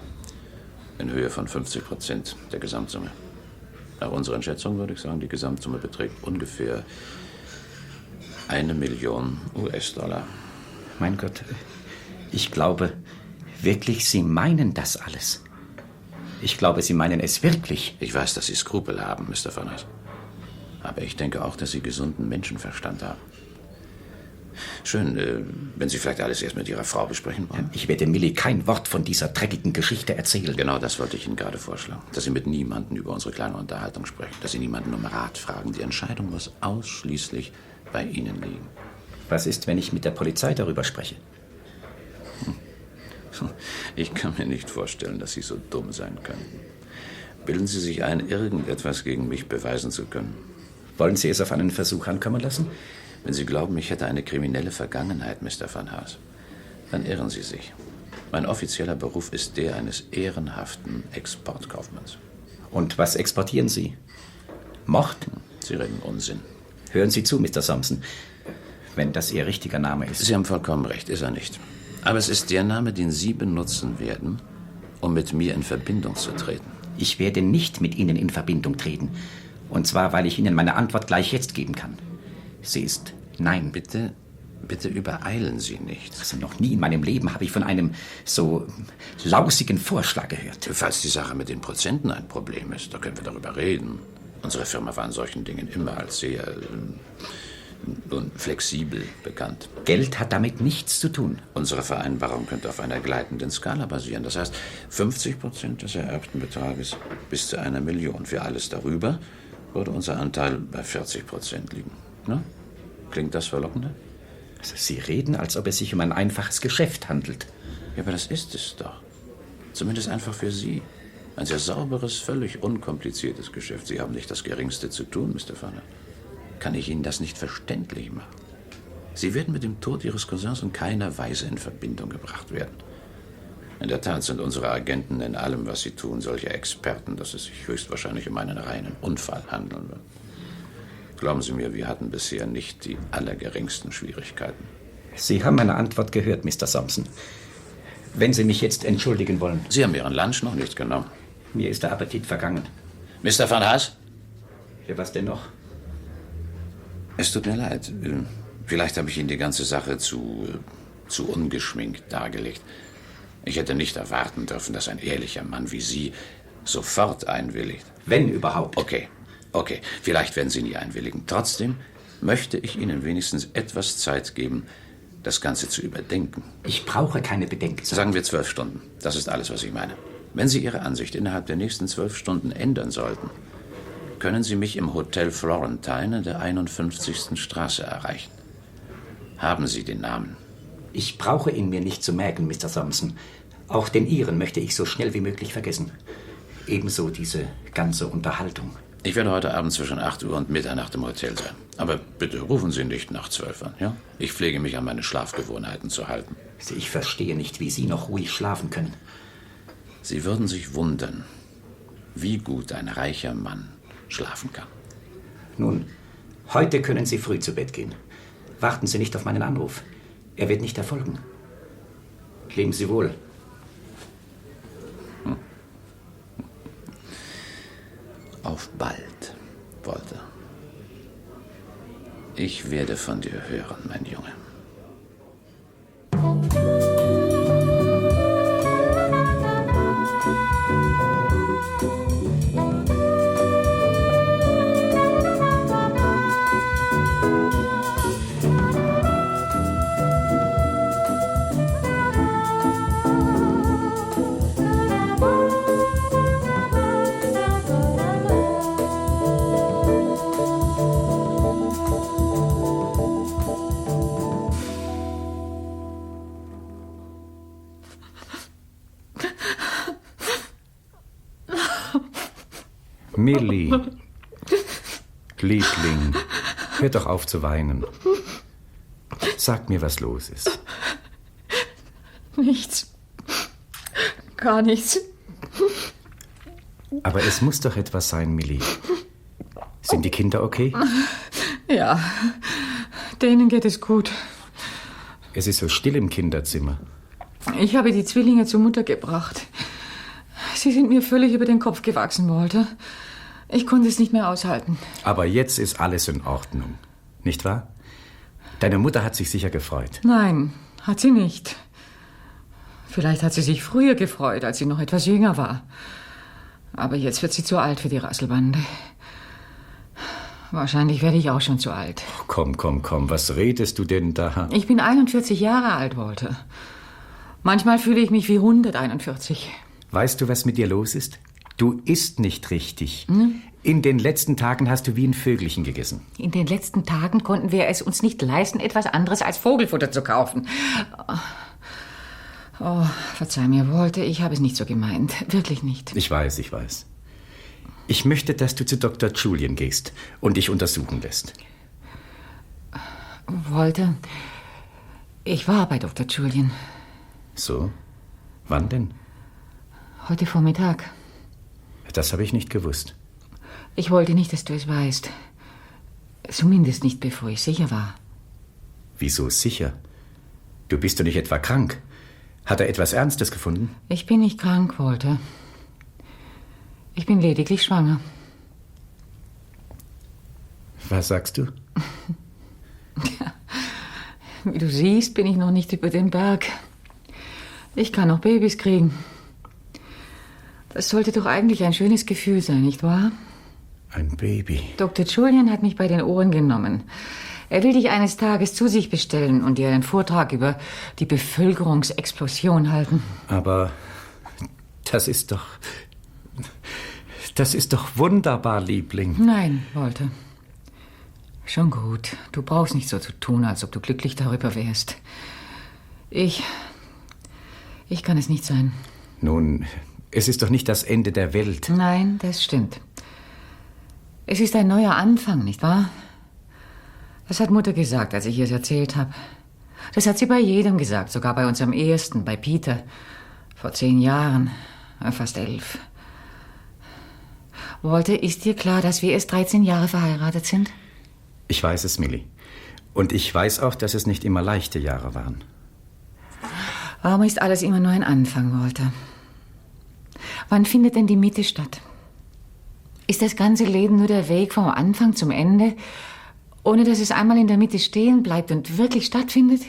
In Höhe von 50% der Gesamtsumme. Nach unseren Schätzungen würde ich sagen, die Gesamtsumme beträgt ungefähr 1 Million US-Dollar. Mein Gott, ich glaube wirklich, Sie meinen das alles. Ich glaube, Sie meinen es wirklich. Ich weiß, dass Sie Skrupel haben, Mr. Van Haas. Aber ich denke auch, dass Sie gesunden Menschenverstand haben. Schön, wenn Sie vielleicht alles erst mit Ihrer Frau besprechen wollen. Ich werde Millie kein Wort von dieser dreckigen Geschichte erzählen. Genau das wollte ich Ihnen gerade vorschlagen. Dass Sie mit niemandem über unsere kleine Unterhaltung sprechen. Dass Sie niemanden um Rat fragen. Die Entscheidung muss ausschließlich bei Ihnen liegen. Was ist, wenn ich mit der Polizei darüber spreche? Ich kann mir nicht vorstellen, dass Sie so dumm sein könnten. Bilden Sie sich ein, irgendetwas gegen mich beweisen zu können? Wollen Sie es auf einen Versuch ankommen lassen? Wenn Sie glauben, ich hätte eine kriminelle Vergangenheit, Mr. Van Haas, dann irren Sie sich. Mein offizieller Beruf ist der eines ehrenhaften Exportkaufmanns. Und was exportieren Sie? Mord? Sie reden Unsinn. Hören Sie zu, Mr. Thompson, wenn das Ihr richtiger Name ist. Sie haben vollkommen recht, ist er nicht. Aber es ist der Name, den Sie benutzen werden, um mit mir in Verbindung zu treten. Ich werde nicht mit Ihnen in Verbindung treten. Und zwar, weil ich Ihnen meine Antwort gleich jetzt geben kann. Sie ist nein. Bitte übereilen Sie nicht. Also noch nie in meinem Leben habe ich von einem so lausigen Vorschlag gehört. Falls die Sache mit den Prozenten ein Problem ist, da können wir darüber reden. Unsere Firma war in solchen Dingen immer als sehr flexibel bekannt. Geld hat damit nichts zu tun. Unsere Vereinbarung könnte auf einer gleitenden Skala basieren. Das heißt, 50% des ererbten Betrages bis zu 1 Million. Für alles darüber würde unser Anteil bei 40% liegen. Na? Klingt das verlockender? Also Sie reden, als ob es sich um ein einfaches Geschäft handelt. Ja, aber das ist es doch. Zumindest einfach für Sie. Ein sehr sauberes, völlig unkompliziertes Geschäft. Sie haben nicht das Geringste zu tun, Mr. Fanner. Kann ich Ihnen das nicht verständlich machen? Sie werden mit dem Tod Ihres Cousins in keiner Weise in Verbindung gebracht werden. In der Tat sind unsere Agenten in allem, was sie tun, solche Experten, dass es sich höchstwahrscheinlich um einen reinen Unfall handeln wird. Glauben Sie mir, wir hatten bisher nicht die allergeringsten Schwierigkeiten. Sie haben meine Antwort gehört, Mr. Thompson. Wenn Sie mich jetzt entschuldigen wollen. Sie haben Ihren Lunch noch nicht genommen. Mir ist der Appetit vergangen. Mr. Van Haas? Ja, was denn noch? Es tut mir leid. Vielleicht habe ich Ihnen die ganze Sache zu ungeschminkt dargelegt. Ich hätte nicht erwarten dürfen, dass ein ehrlicher Mann wie Sie sofort einwilligt. Wenn überhaupt. Okay. Vielleicht werden Sie nie einwilligen. Trotzdem möchte ich Ihnen wenigstens etwas Zeit geben, das Ganze zu überdenken. Ich brauche keine Bedenkzeit. Sagen wir 12 Stunden. Das ist alles, was ich meine. Wenn Sie Ihre Ansicht innerhalb der nächsten 12 Stunden ändern sollten, können Sie mich im Hotel Florentine in der 51. Straße erreichen. Haben Sie den Namen? Ich brauche ihn mir nicht zu merken, Mr. Thompson. Auch den Ihren möchte ich so schnell wie möglich vergessen. Ebenso diese ganze Unterhaltung. Ich werde heute Abend zwischen 8 Uhr und Mitternacht im Hotel sein. Aber bitte rufen Sie nicht nach 12 an, ja? Ich pflege mich an meine Schlafgewohnheiten zu halten. Ich verstehe nicht, wie Sie noch ruhig schlafen können. Sie würden sich wundern, wie gut ein reicher Mann schlafen kann. Nun, heute können Sie früh zu Bett gehen. Warten Sie nicht auf meinen Anruf. Er wird nicht erfolgen. Leben Sie wohl. Auf bald, Walter. Ich werde von dir hören, mein Junge. Millie, Liebling, hör doch auf zu weinen. Sag mir, was los ist. Nichts. Gar nichts. Aber es muss doch etwas sein, Millie. Sind die Kinder okay? Ja, denen geht es gut. Es ist so still im Kinderzimmer. Ich habe die Zwillinge zur Mutter gebracht. Sie sind mir völlig über den Kopf gewachsen, Walter. Ich konnte es nicht mehr aushalten. Aber jetzt ist alles in Ordnung, nicht wahr? Deine Mutter hat sich sicher gefreut. Nein, hat sie nicht. Vielleicht hat sie sich früher gefreut, als sie noch etwas jünger war. Aber jetzt wird sie zu alt für die Rasselbande. Wahrscheinlich werde ich auch schon zu alt. Komm, was redest du denn da? Ich bin 41 Jahre alt, Walter. Manchmal fühle ich mich wie 141. Weißt du, was mit dir los ist? Du isst nicht richtig. Hm? In den letzten Tagen hast du wie ein Vögelchen gegessen. In den letzten Tagen konnten wir es uns nicht leisten, etwas anderes als Vogelfutter zu kaufen. Oh, verzeih mir, Walter, ich habe es nicht so gemeint. Wirklich nicht. Ich weiß. Ich möchte, dass du zu Dr. Julian gehst und dich untersuchen lässt. Walter, ich war bei Dr. Julian. So? Wann denn? Heute Vormittag. Das habe ich nicht gewusst. Ich wollte nicht, dass du es weißt. Zumindest nicht, bevor ich sicher war. Wieso sicher? Du bist doch nicht etwa krank. Hat er etwas Ernstes gefunden? Ich bin nicht krank, Walter. Ich bin lediglich schwanger. Was sagst du? Wie du siehst, bin ich noch nicht über den Berg. Ich kann noch Babys kriegen. Das sollte doch eigentlich ein schönes Gefühl sein, nicht wahr? Ein Baby. Dr. Julian hat mich bei den Ohren genommen. Er will dich eines Tages zu sich bestellen und dir einen Vortrag über die Bevölkerungsexplosion halten. Aber das ist doch wunderbar, Liebling. Nein, Walter. Schon gut. Du brauchst nicht so zu tun, als ob du glücklich darüber wärst. Ich kann es nicht sein. Nun, es ist doch nicht das Ende der Welt. Nein, das stimmt. Es ist ein neuer Anfang, nicht wahr? Das hat Mutter gesagt, als ich ihr es erzählt habe. Das hat sie bei jedem gesagt, sogar bei unserem Ersten, bei Peter. Vor 10 Jahren, fast 11. Walter, ist dir klar, dass wir erst 13 Jahre verheiratet sind? Ich weiß es, Millie. Und ich weiß auch, dass es nicht immer leichte Jahre waren. Warum ist alles immer nur ein Anfang, Walter? Wann findet denn die Mitte statt? Ist das ganze Leben nur der Weg vom Anfang zum Ende, ohne dass es einmal in der Mitte stehen bleibt und wirklich stattfindet?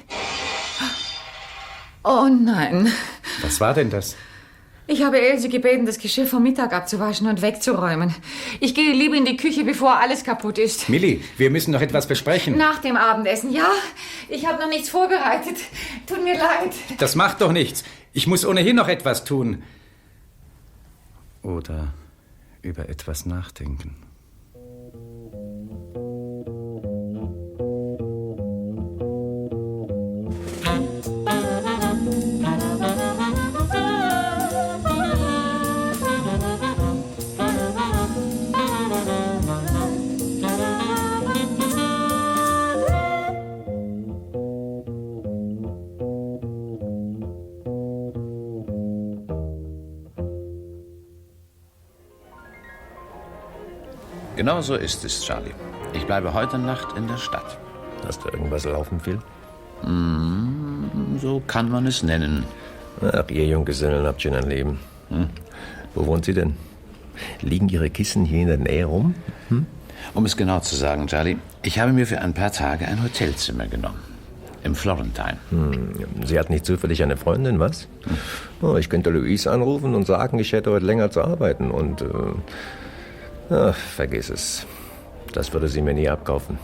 Oh nein. Was war denn das? Ich habe Else gebeten, das Geschirr vom Mittag abzuwaschen und wegzuräumen. Ich gehe lieber in die Küche, bevor alles kaputt ist. Millie, wir müssen noch etwas besprechen. Nach dem Abendessen, ja? Ich habe noch nichts vorbereitet. Tut mir leid. Das macht doch nichts. Ich muss ohnehin noch etwas tun. Oder über etwas nachdenken. Genau so ist es, Charlie. Ich bleibe heute Nacht in der Stadt. Hast du irgendwas laufen, Phil? So kann man es nennen. Ach, ihr Junggesellen habt schon ein Leben. Wo wohnt sie denn? Liegen Ihre Kissen hier in der Nähe rum? Um es genau zu sagen, Charlie, ich habe mir für ein paar Tage ein Hotelzimmer genommen. Im Florentine. Sie hat nicht zufällig eine Freundin, was? Oh, ich könnte Louise anrufen und sagen, ich hätte heute länger zu arbeiten und... vergiss es. Das würde sie mir nie abkaufen.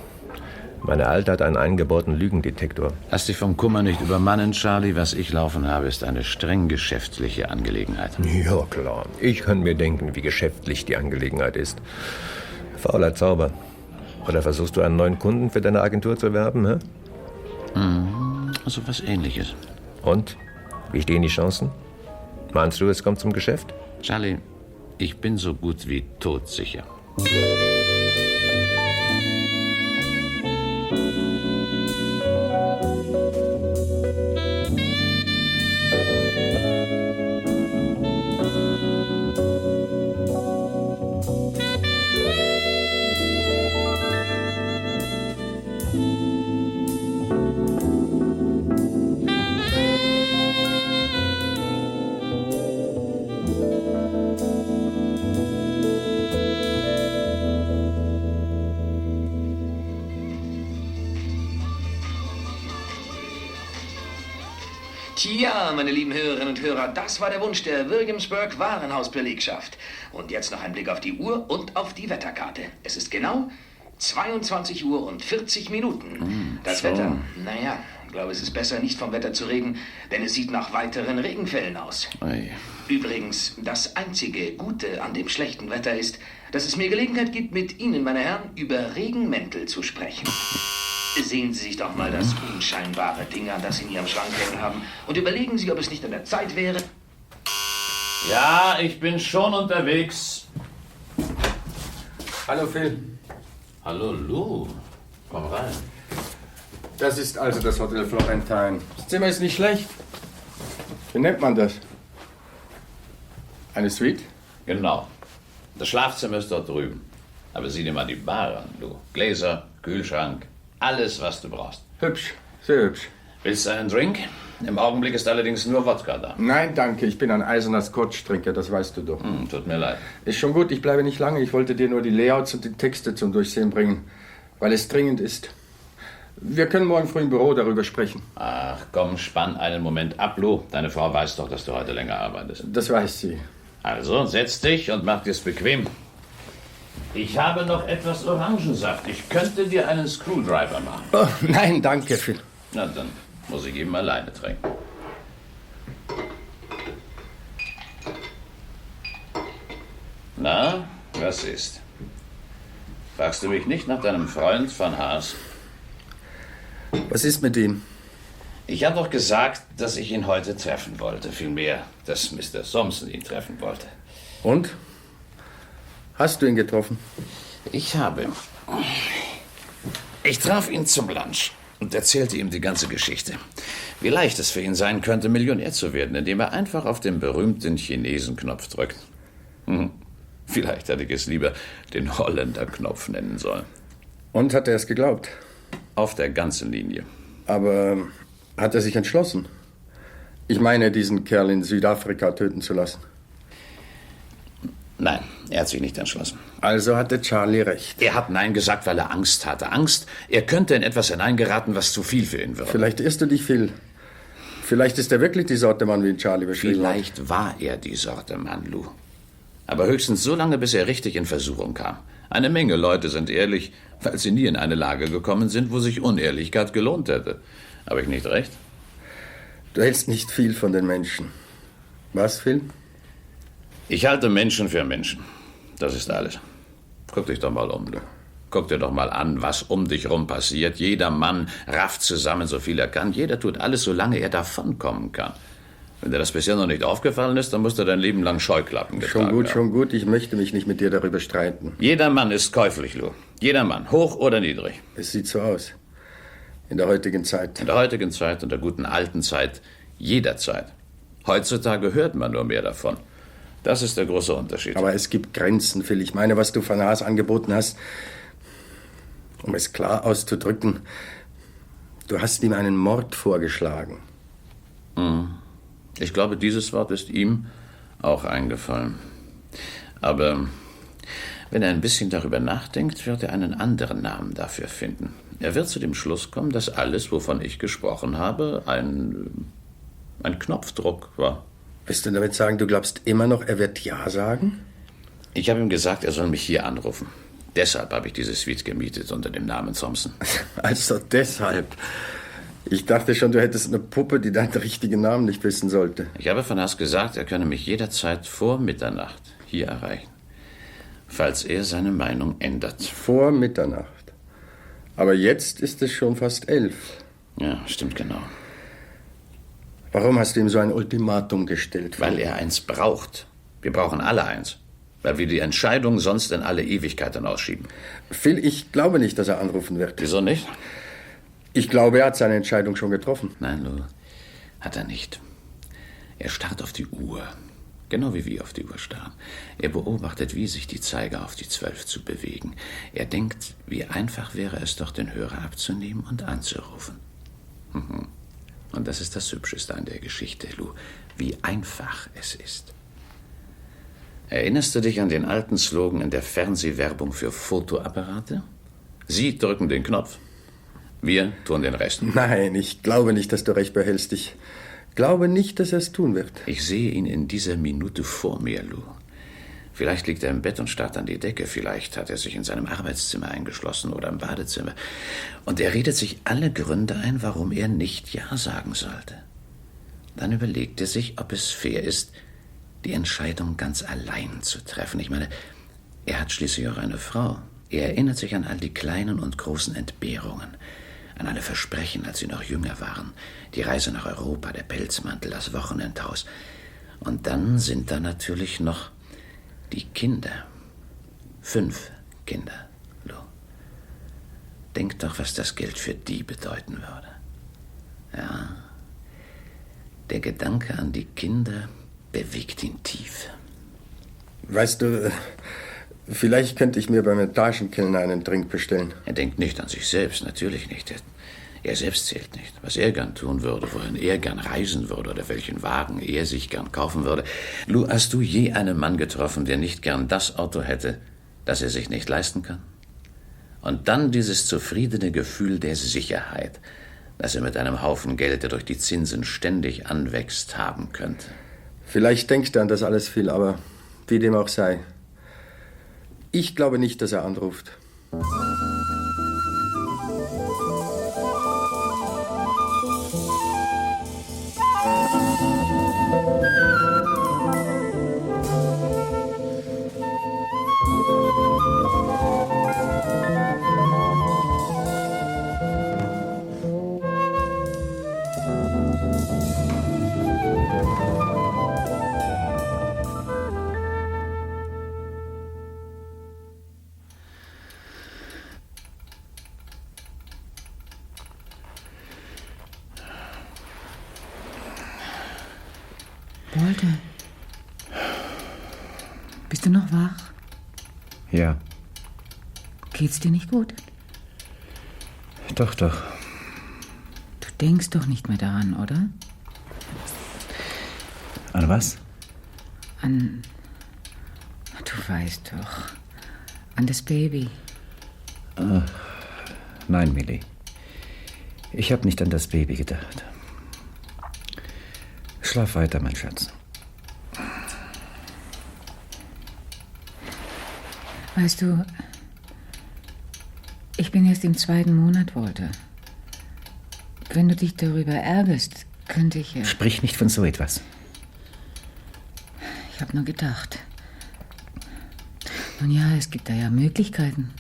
Meine Alte hat einen eingebauten Lügendetektor. Lass dich vom Kummer nicht übermannen, Charlie. Was ich laufen habe, ist eine streng geschäftliche Angelegenheit. Ja, klar. Ich kann mir denken, wie geschäftlich die Angelegenheit ist. Fauler Zauber. Oder versuchst du einen neuen Kunden für deine Agentur zu werben, hä? So was Ähnliches. Und? Wie stehen die Chancen? Meinst du, es kommt zum Geschäft? Charlie, ich bin so gut wie todsicher. Tja, meine lieben Hörerinnen und Hörer, das war der Wunsch der Williamsburg Warenhausbelegschaft. Und jetzt noch ein Blick auf die Uhr und auf die Wetterkarte. Es ist genau 22 Uhr und 40 Minuten. Das Wetter, naja, ich glaube, es ist besser, nicht vom Wetter zu reden, denn es sieht nach weiteren Regenfällen aus. Ui. Übrigens, das einzige Gute an dem schlechten Wetter ist, dass es mir Gelegenheit gibt, mit Ihnen, meine Herren, über Regenmäntel zu sprechen. Sehen Sie sich doch mal das unscheinbare Ding an, das Sie in Ihrem Schrank hängen haben, und überlegen Sie, ob es nicht an der Zeit wäre... Ja, ich bin schon unterwegs. Hallo Phil. Hallo Lou, komm rein. Das ist also das Hotel Florentine. Das Zimmer ist nicht schlecht. Wie nennt man das? Eine Suite? Genau. Das Schlafzimmer ist dort drüben. Aber sieh dir mal die Bar an, Lou. Gläser, Kühlschrank, alles, was du brauchst. Hübsch, sehr hübsch. Willst du einen Drink? Im Augenblick ist allerdings nur Wodka da. Nein, danke. Ich bin ein eiserner Scotch-Trinker, das weißt du doch. Tut mir leid. Ist schon gut, ich bleibe nicht lange. Ich wollte dir nur die Layouts und die Texte zum Durchsehen bringen, weil es dringend ist. Wir können morgen früh im Büro darüber sprechen. Ach komm, spann einen Moment ab, Lou. Deine Frau weiß doch, dass du heute länger arbeitest. Das weiß sie. Also, setz dich und mach dir's bequem. Ich habe noch etwas Orangensaft. Ich könnte dir einen Screwdriver machen. Oh, nein, danke, Phil. Na, dann muss ich eben alleine trinken. Na, was ist? Fragst du mich nicht nach deinem Freund Van Haas? Was ist mit ihm? Ich habe doch gesagt, dass ich ihn heute treffen wollte. Vielmehr, dass Mr. Thompson ihn treffen wollte. Und? Hast du ihn getroffen? Ich habe. Ich traf ihn zum Lunch und erzählte ihm die ganze Geschichte. Wie leicht es für ihn sein könnte, Millionär zu werden, indem er einfach auf den berühmten Chinesen-Knopf drückt. Vielleicht hätte ich es lieber den Holländer-Knopf nennen sollen. Und hat er es geglaubt? Auf der ganzen Linie. Aber hat er sich entschlossen? Ich meine, diesen Kerl in Südafrika töten zu lassen. Nein, er hat sich nicht entschlossen. Also hatte Charlie recht. Er hat Nein gesagt, weil er Angst hatte. Angst, er könnte in etwas hineingeraten, was zu viel für ihn würde. Vielleicht irrst du dich, Phil. Vielleicht ist er wirklich die Sorte Mann, wie ihn Charlie beschrieben hat. Vielleicht war er die Sorte Mann, Lou. Aber höchstens so lange, bis er richtig in Versuchung kam. Eine Menge Leute sind ehrlich, weil sie nie in eine Lage gekommen sind, wo sich Unehrlichkeit gelohnt hätte. Habe ich nicht recht? Du hältst nicht viel von den Menschen. Was, Phil? Ich halte Menschen für Menschen. Das ist alles. Guck dich doch mal um, Lou. Guck dir doch mal an, was um dich rum passiert. Jeder Mann rafft zusammen, so viel er kann. Jeder tut alles, solange er davonkommen kann. Wenn dir das bisher noch nicht aufgefallen ist, dann musst du dein Leben lang Scheuklappen getragen haben. Schon gut. Ich möchte mich nicht mit dir darüber streiten. Jeder Mann ist käuflich, Lou. Jeder Mann, hoch oder niedrig. Es sieht so aus. In der heutigen Zeit. In der heutigen Zeit und der guten alten Zeit. Jederzeit. Heutzutage hört man nur mehr davon. Das ist der große Unterschied. Aber es gibt Grenzen, Phil. Ich meine, was du Van Haas angeboten hast, um es klar auszudrücken, du hast ihm einen Mord vorgeschlagen. Ich glaube, dieses Wort ist ihm auch eingefallen. Aber wenn er ein bisschen darüber nachdenkt, wird er einen anderen Namen dafür finden. Er wird zu dem Schluss kommen, dass alles, wovon ich gesprochen habe, ein Knopfdruck war. Willst du damit sagen, du glaubst immer noch, er wird Ja sagen? Ich habe ihm gesagt, er soll mich hier anrufen. Deshalb habe ich diese Suite gemietet unter dem Namen Thompson. Also deshalb. Ich dachte schon, du hättest eine Puppe, die deinen richtigen Namen nicht wissen sollte. Ich habe Van Haas gesagt, er könne mich jederzeit vor Mitternacht hier erreichen. Falls er seine Meinung ändert. Vor Mitternacht. Aber jetzt ist es schon fast 11. Ja, stimmt genau. Warum hast du ihm so ein Ultimatum gestellt? Weil er eins braucht. Wir brauchen alle eins. Weil wir die Entscheidung sonst in alle Ewigkeit hinausschieben. Phil, ich glaube nicht, dass er anrufen wird. Wieso nicht? Ich glaube, er hat seine Entscheidung schon getroffen. Nein, Lou, hat er nicht. Er starrt auf die Uhr. Genau wie wir auf die Uhr starren. Er beobachtet, wie sich die Zeiger auf die 12 zu bewegen. Er denkt, wie einfach wäre es doch, den Hörer abzunehmen und anzurufen. Und das ist das Hübscheste an der Geschichte, Lou. Wie einfach es ist. Erinnerst du dich an den alten Slogan in der Fernsehwerbung für Fotoapparate? Sie drücken den Knopf. Wir tun den Rest. Nein, ich glaube nicht, dass du recht behältst. Ich glaube nicht, dass er es tun wird. Ich sehe ihn in dieser Minute vor mir, Lou. Vielleicht liegt er im Bett und starrt an die Decke. Vielleicht hat er sich in seinem Arbeitszimmer eingeschlossen oder im Badezimmer. Und er redet sich alle Gründe ein, warum er nicht Ja sagen sollte. Dann überlegt er sich, ob es fair ist, die Entscheidung ganz allein zu treffen. Ich meine, er hat schließlich auch eine Frau. Er erinnert sich an all die kleinen und großen Entbehrungen, an alle Versprechen, als sie noch jünger waren. Die Reise nach Europa, der Pelzmantel, das Wochenendhaus. Und dann sind da natürlich noch die Kinder. 5 Kinder, Lou. Denk doch, was das Geld für die bedeuten würde. Ja, der Gedanke an die Kinder bewegt ihn tief. Weißt du, vielleicht könnte ich mir beim Etagenkellner einen Drink bestellen. Er denkt nicht an sich selbst, natürlich nicht. Er selbst zählt nicht. Was er gern tun würde, wohin er gern reisen würde oder welchen Wagen er sich gern kaufen würde. Lou, hast du je einen Mann getroffen, der nicht gern das Auto hätte, das er sich nicht leisten kann? Und dann dieses zufriedene Gefühl der Sicherheit, das er mit einem Haufen Geld, der durch die Zinsen ständig anwächst, haben könnte. Vielleicht denkt er an das alles viel, aber wie dem auch sei. Ich glaube nicht, dass er anruft. Walter, bist du noch wach? Ja. Geht's dir nicht gut? Doch. Du denkst doch nicht mehr daran, oder? An was? Du weißt doch, an das Baby. Nein, Millie. Ich habe nicht an das Baby gedacht. Schlaf weiter, mein Schatz. Weißt du, ich bin erst im 2. Monat, Walter. Wenn du dich darüber ärgerst, könnte ich ja... Sprich nicht von so etwas. Ich habe nur gedacht. Nun ja, es gibt da ja Möglichkeiten.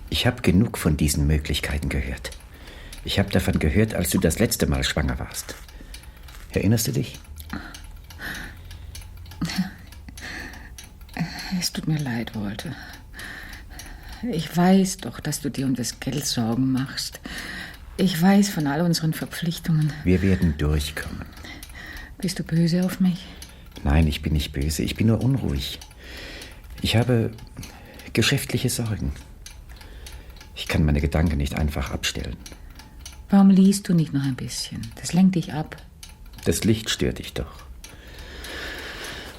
Ich habe genug von diesen Möglichkeiten gehört. Ich habe davon gehört, als du das letzte Mal schwanger warst. Erinnerst du dich? Es tut mir leid, Walter. Ich weiß doch, dass du dir um das Geld Sorgen machst. Ich weiß von all unseren Verpflichtungen. Wir werden durchkommen. Bist du böse auf mich? Nein, ich bin nicht böse. Ich bin nur unruhig. Ich habe geschäftliche Sorgen. Ich kann meine Gedanken nicht einfach abstellen. Warum liest du nicht noch ein bisschen? Das lenkt dich ab. Das Licht stört dich doch.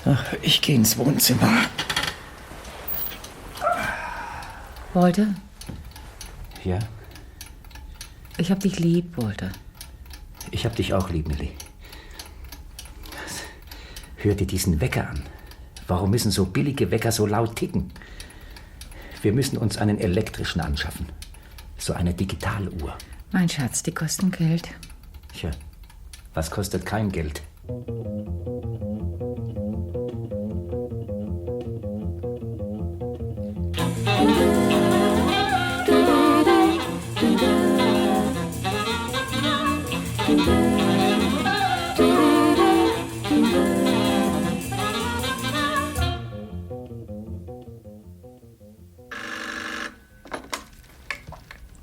Ach, ich gehe ins Wohnzimmer. Walter? Ja? Ich hab dich lieb, Walter. Ich hab dich auch lieb, Millie. Hör dir diesen Wecker an. Warum müssen so billige Wecker so laut ticken? Wir müssen uns einen elektrischen anschaffen. So eine Digitaluhr. Mein Schatz, die kosten Geld. Tja, was kostet kein Geld?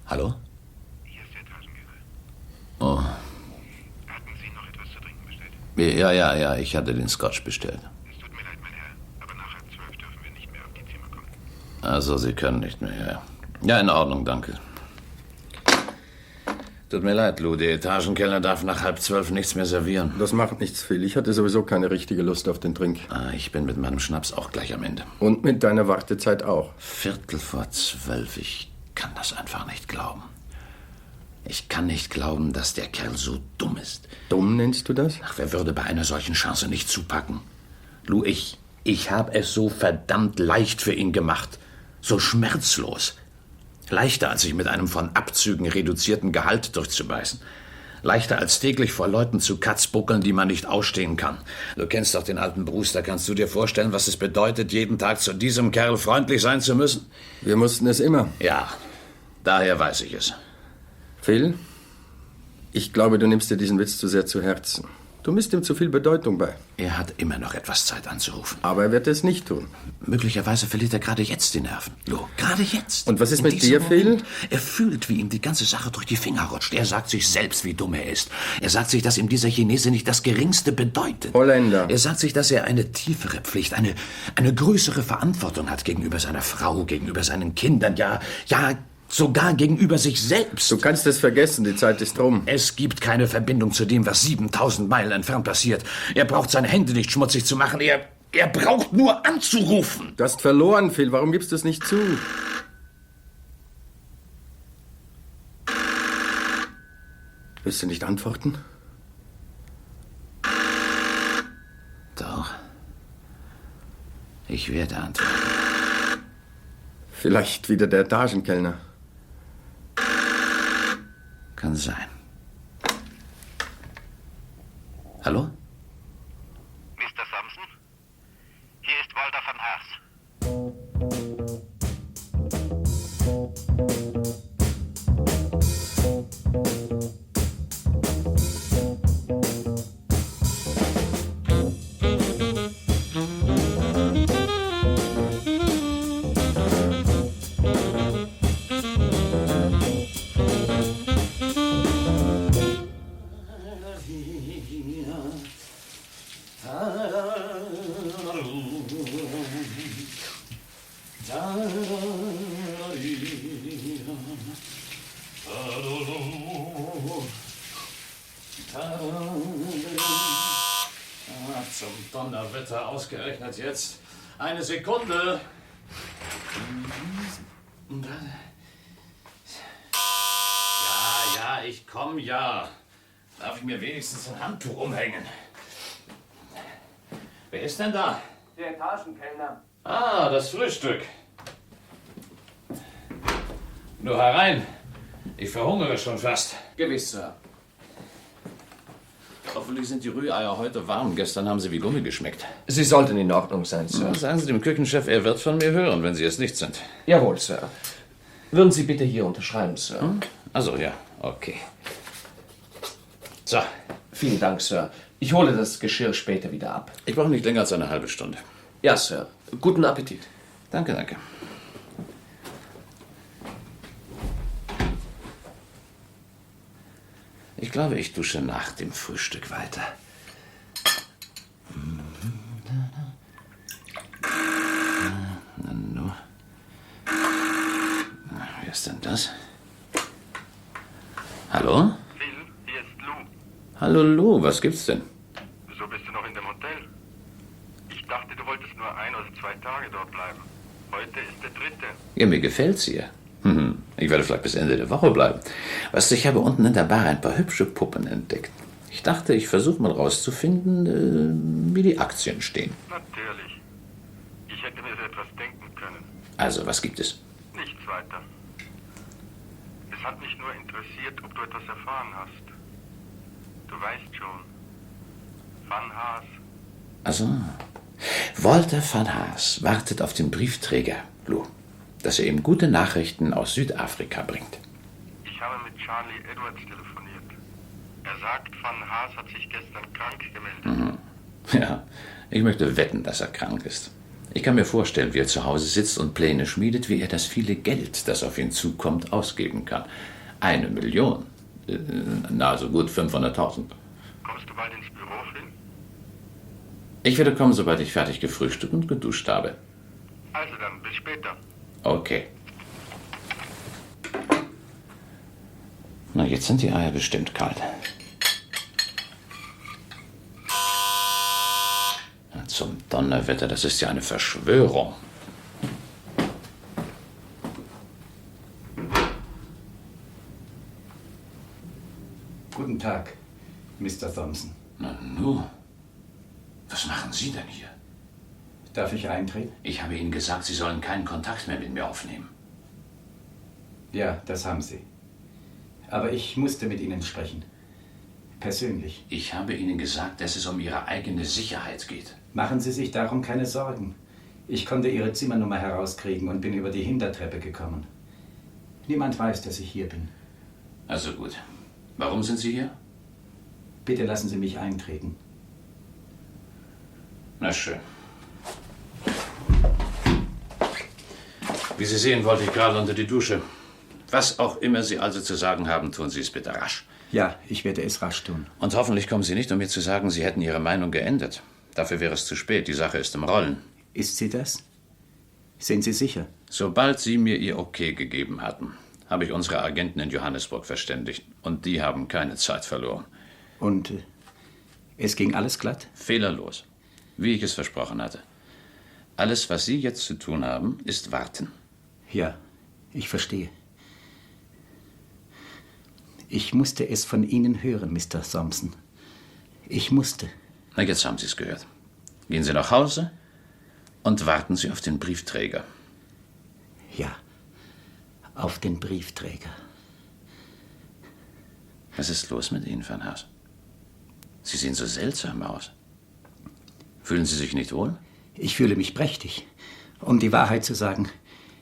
Hallo? Hier ist der Taschengeber. Oh. Hatten Sie noch etwas zu trinken bestellt? Ja, ich hatte den Scotch bestellt. Es tut mir leid, mein Herr, aber nach 11:30 dürfen wir nicht mehr auf die Zimmer kommen. Also, Sie können nicht mehr, ja. Ja, in Ordnung, danke. Tut mir leid, Lou, der Etagenkellner darf nach 11:30 nichts mehr servieren. Das macht nichts, Phil. Ich hatte sowieso keine richtige Lust auf den Drink. Ich bin mit meinem Schnaps auch gleich am Ende. Und mit deiner Wartezeit auch. 11:45. Ich kann das einfach nicht glauben. Ich kann nicht glauben, dass der Kerl so dumm ist. Dumm nennst du das? Ach, wer würde bei einer solchen Chance nicht zupacken? Lou, ich habe es so verdammt leicht für ihn gemacht. So schmerzlos. Leichter, als sich mit einem von Abzügen reduzierten Gehalt durchzubeißen. Leichter, als täglich vor Leuten zu katzbuckeln, die man nicht ausstehen kann. Du kennst doch den alten Brewster. Kannst du dir vorstellen, was es bedeutet, jeden Tag zu diesem Kerl freundlich sein zu müssen? Wir mussten es immer. Ja, daher weiß ich es. Phil, ich glaube, du nimmst dir diesen Witz zu sehr zu Herzen. Du misst ihm zu viel Bedeutung bei. Er hat immer noch etwas Zeit anzurufen. Aber er wird es nicht tun. Möglicherweise verliert er gerade jetzt die Nerven. Lou, gerade jetzt. Und was ist mit dir, Phil? Er fühlt, wie ihm die ganze Sache durch die Finger rutscht. Er sagt sich selbst, wie dumm er ist. Er sagt sich, dass ihm dieser Chinese nicht das Geringste bedeutet. Holländer. Er sagt sich, dass er eine tiefere Pflicht, eine größere Verantwortung hat gegenüber seiner Frau, gegenüber seinen Kindern, ja, sogar gegenüber sich selbst. Du kannst es vergessen, die Zeit ist rum. Es gibt keine Verbindung zu dem, was 7000 Meilen entfernt passiert. Er braucht seine Hände nicht schmutzig zu machen. Er braucht nur anzurufen. Du hast verloren, Phil. Warum gibst du es nicht zu? Willst du nicht antworten? Doch. Ich werde antworten. Vielleicht wieder der Etagenkellner. Kann sein. Hallo? Mr. Thompson? Hier ist Walter van Haas. Zum Donnerwetter, ausgerechnet jetzt. Eine Sekunde. Ja, ich komm ja. Darf ich mir wenigstens ein Handtuch umhängen? Wer ist denn da? Der Etagenkellner. Ah, das Frühstück. Nur herein. Ich verhungere schon fast. Gewiss, Sir. Hoffentlich sind die Rühreier heute warm. Gestern haben sie wie Gummi geschmeckt. Sie sollten in Ordnung sein, Sir. Ja, sagen Sie dem Küchenchef, er wird von mir hören, wenn Sie es nicht sind. Jawohl, Sir. Würden Sie bitte hier unterschreiben, Sir? Also ja, okay. So. Vielen Dank, Sir. Ich hole das Geschirr später wieder ab. Ich brauche nicht länger als eine halbe Stunde. Ja, Sir. Guten Appetit. Danke, danke. Ich glaube, ich dusche nach dem Frühstück weiter. Na, nur. Wer ist denn das? Hallo? Phil, hier ist Lou. Hallo Lou, was gibt's denn? Wieso bist du noch in dem Hotel? Ich dachte, du wolltest nur 1 oder 2 Tage dort bleiben. Heute ist der 3. Ja, mir gefällt's hier. Ich werde vielleicht bis Ende der Woche bleiben. Weißt du, ich habe unten in der Bar ein paar hübsche Puppen entdeckt. Ich dachte, ich versuche mal rauszufinden, wie die Aktien stehen. Natürlich. Ich hätte mir so etwas denken können. Also, was gibt es? Nichts weiter. Es hat mich nur interessiert, ob du etwas erfahren hast. Du weißt schon. Van Haas. Also, Walter van Haas wartet auf den Briefträger, Lou, dass er ihm gute Nachrichten aus Südafrika bringt. Ich habe mit Charlie Edwards telefoniert. Er sagt, Van Haas hat sich gestern krank gemeldet. Ja, ich möchte wetten, dass er krank ist. Ich kann mir vorstellen, wie er zu Hause sitzt und Pläne schmiedet, wie er das viele Geld, das auf ihn zukommt, ausgeben kann. 1 Million. Na, so gut 500.000. Kommst du bald ins Büro, Phil? Ich werde kommen, sobald ich fertig gefrühstückt und geduscht habe. Also dann, bis später. Okay. Na, jetzt sind die Eier bestimmt kalt. Na, zum Donnerwetter, das ist ja eine Verschwörung. Guten Tag, Mr. Thompson. Na nu, was machen Sie denn hier? Darf ich eintreten? Ich habe Ihnen gesagt, Sie sollen keinen Kontakt mehr mit mir aufnehmen. Ja, das haben Sie. Aber ich musste mit Ihnen sprechen. Persönlich. Ich habe Ihnen gesagt, dass es um Ihre eigene Sicherheit geht. Machen Sie sich darum keine Sorgen. Ich konnte Ihre Zimmernummer herauskriegen und bin über die Hintertreppe gekommen. Niemand weiß, dass ich hier bin. Also gut. Warum sind Sie hier? Bitte lassen Sie mich eintreten. Na schön. Wie Sie sehen, wollte ich gerade unter die Dusche. Was auch immer Sie also zu sagen haben, tun Sie es bitte rasch. Ja, ich werde es rasch tun. Und hoffentlich kommen Sie nicht, um mir zu sagen, Sie hätten Ihre Meinung geändert. Dafür wäre es zu spät. Die Sache ist im Rollen. Ist sie das? Sind Sie sicher? Sobald Sie mir Ihr Okay gegeben hatten, habe ich unsere Agenten in Johannesburg verständigt. Und die haben keine Zeit verloren. Und es ging alles glatt? Fehlerlos. Wie ich es versprochen hatte. Alles, was Sie jetzt zu tun haben, ist warten. Ja, ich verstehe. Ich musste es von Ihnen hören, Mr. Thompson. Ich musste. Na, jetzt haben Sie es gehört. Gehen Sie nach Hause und warten Sie auf den Briefträger. Ja, auf den Briefträger. Was ist los mit Ihnen, Van Haas? Sie sehen so seltsam aus. Fühlen Sie sich nicht wohl? Ich fühle mich prächtig. Um die Wahrheit zu sagen,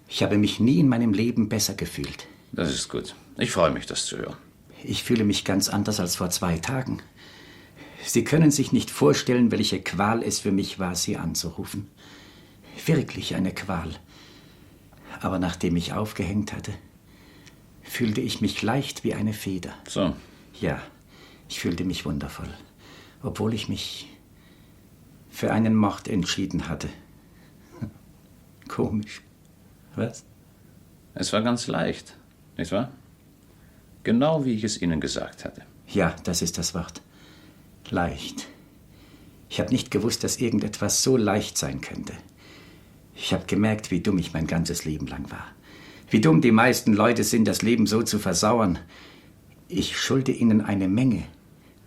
ich habe mich nie in meinem Leben besser gefühlt. Das ist gut. Ich freue mich, das zu hören. Ich fühle mich ganz anders als vor 2 Tagen. Sie können sich nicht vorstellen, welche Qual es für mich war, Sie anzurufen. Wirklich eine Qual. Aber nachdem ich aufgehängt hatte, fühlte ich mich leicht wie eine Feder. So. Ja, ich fühlte mich wundervoll. Obwohl ich mich für einen Mord entschieden hatte. Komisch. Was? Es war ganz leicht, nicht wahr? Genau wie ich es Ihnen gesagt hatte. Ja, das ist das Wort. Leicht. Ich habe nicht gewusst, dass irgendetwas so leicht sein könnte. Ich habe gemerkt, wie dumm ich mein ganzes Leben lang war. Wie dumm die meisten Leute sind, das Leben so zu versauern. Ich schulde Ihnen eine Menge,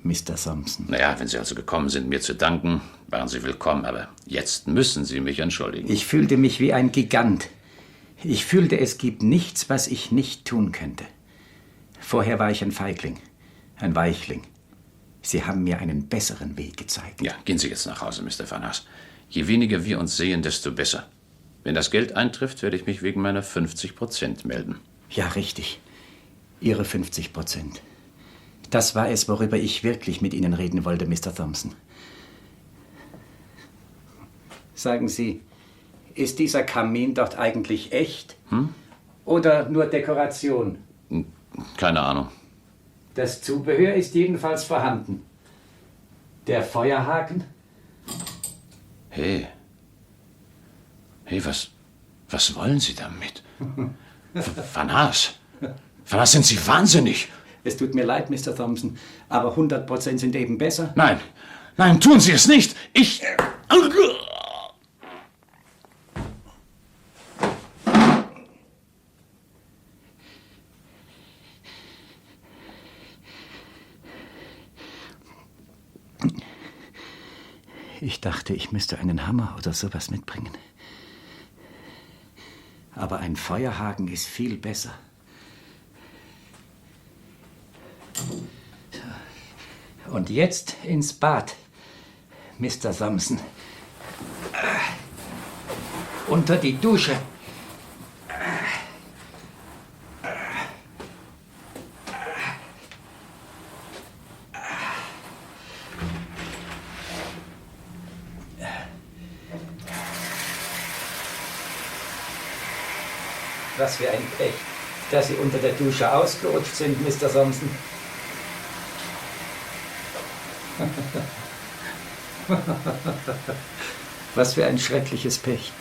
Mr. Thompson. Naja, wenn Sie also gekommen sind, mir zu danken, waren Sie willkommen. Aber jetzt müssen Sie mich entschuldigen. Ich fühlte mich wie ein Gigant. Ich fühlte, es gibt nichts, was ich nicht tun könnte. Vorher war ich ein Feigling, ein Weichling. Sie haben mir einen besseren Weg gezeigt. Ja, gehen Sie jetzt nach Hause, Mr. Van Haas. Je weniger wir uns sehen, desto besser. Wenn das Geld eintrifft, werde ich mich wegen meiner 50% melden. Ja, richtig. Ihre 50%. Das war es, worüber ich wirklich mit Ihnen reden wollte, Mr. Thompson. Sagen Sie, ist dieser Kamin dort eigentlich echt? Oder nur Dekoration? Keine Ahnung. Das Zubehör ist jedenfalls vorhanden. Der Feuerhaken? Hey, was wollen Sie damit? Van Haas, sind Sie wahnsinnig? Es tut mir leid, Mr. Thompson, aber 100% sind eben besser. Nein, tun Sie es nicht! Ich dachte, ich müsste einen Hammer oder sowas mitbringen. Aber ein Feuerhaken ist viel besser. Und jetzt ins Bad, Mr. Thompson. Unter die Dusche. Was für ein Pech, dass Sie unter der Dusche ausgerutscht sind, Mr. Thompson. Was für ein schreckliches Pech.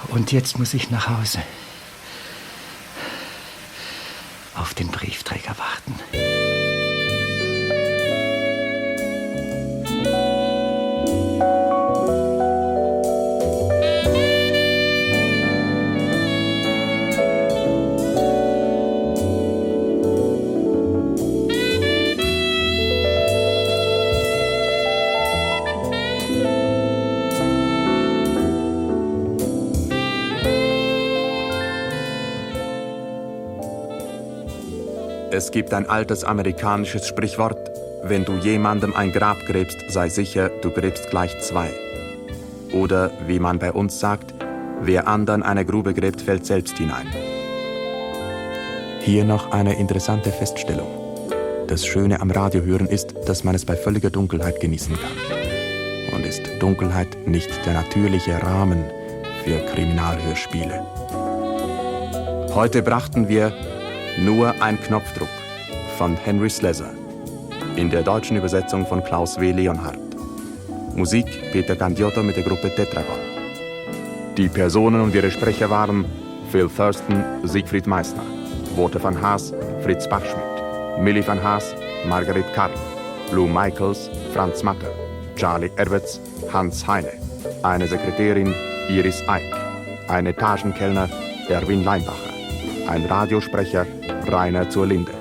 Und jetzt muss ich nach Hause. Auf den Briefträger warten. Es gibt ein altes amerikanisches Sprichwort: Wenn du jemandem ein Grab gräbst, sei sicher, du gräbst gleich zwei. Oder wie man bei uns sagt: Wer anderen eine Grube gräbt, fällt selbst hinein. Hier noch eine interessante Feststellung. Das Schöne am Radiohören ist, dass man es bei völliger Dunkelheit genießen kann. Und ist Dunkelheit nicht der natürliche Rahmen für Kriminalhörspiele? Heute brachten wir Nur ein Knopfdruck von Henry Slezar, in der deutschen Übersetzung von Klaus W. Leonhardt. Musik Peter Candiotto mit der Gruppe Tetragon. Die Personen und ihre Sprecher waren Phil Thurston, Siegfried Meissner, Walter Van Haas, Fritz Bachschmidt, Millie Van Haas, Margaret Karl, Lou Michaels, Franz Matter, Charlie Erwitz, Hans Heine, eine Sekretärin Iris Eick, ein Etagenkellner Erwin Leinbacher, ein Radiosprecher Rainer zur Linde.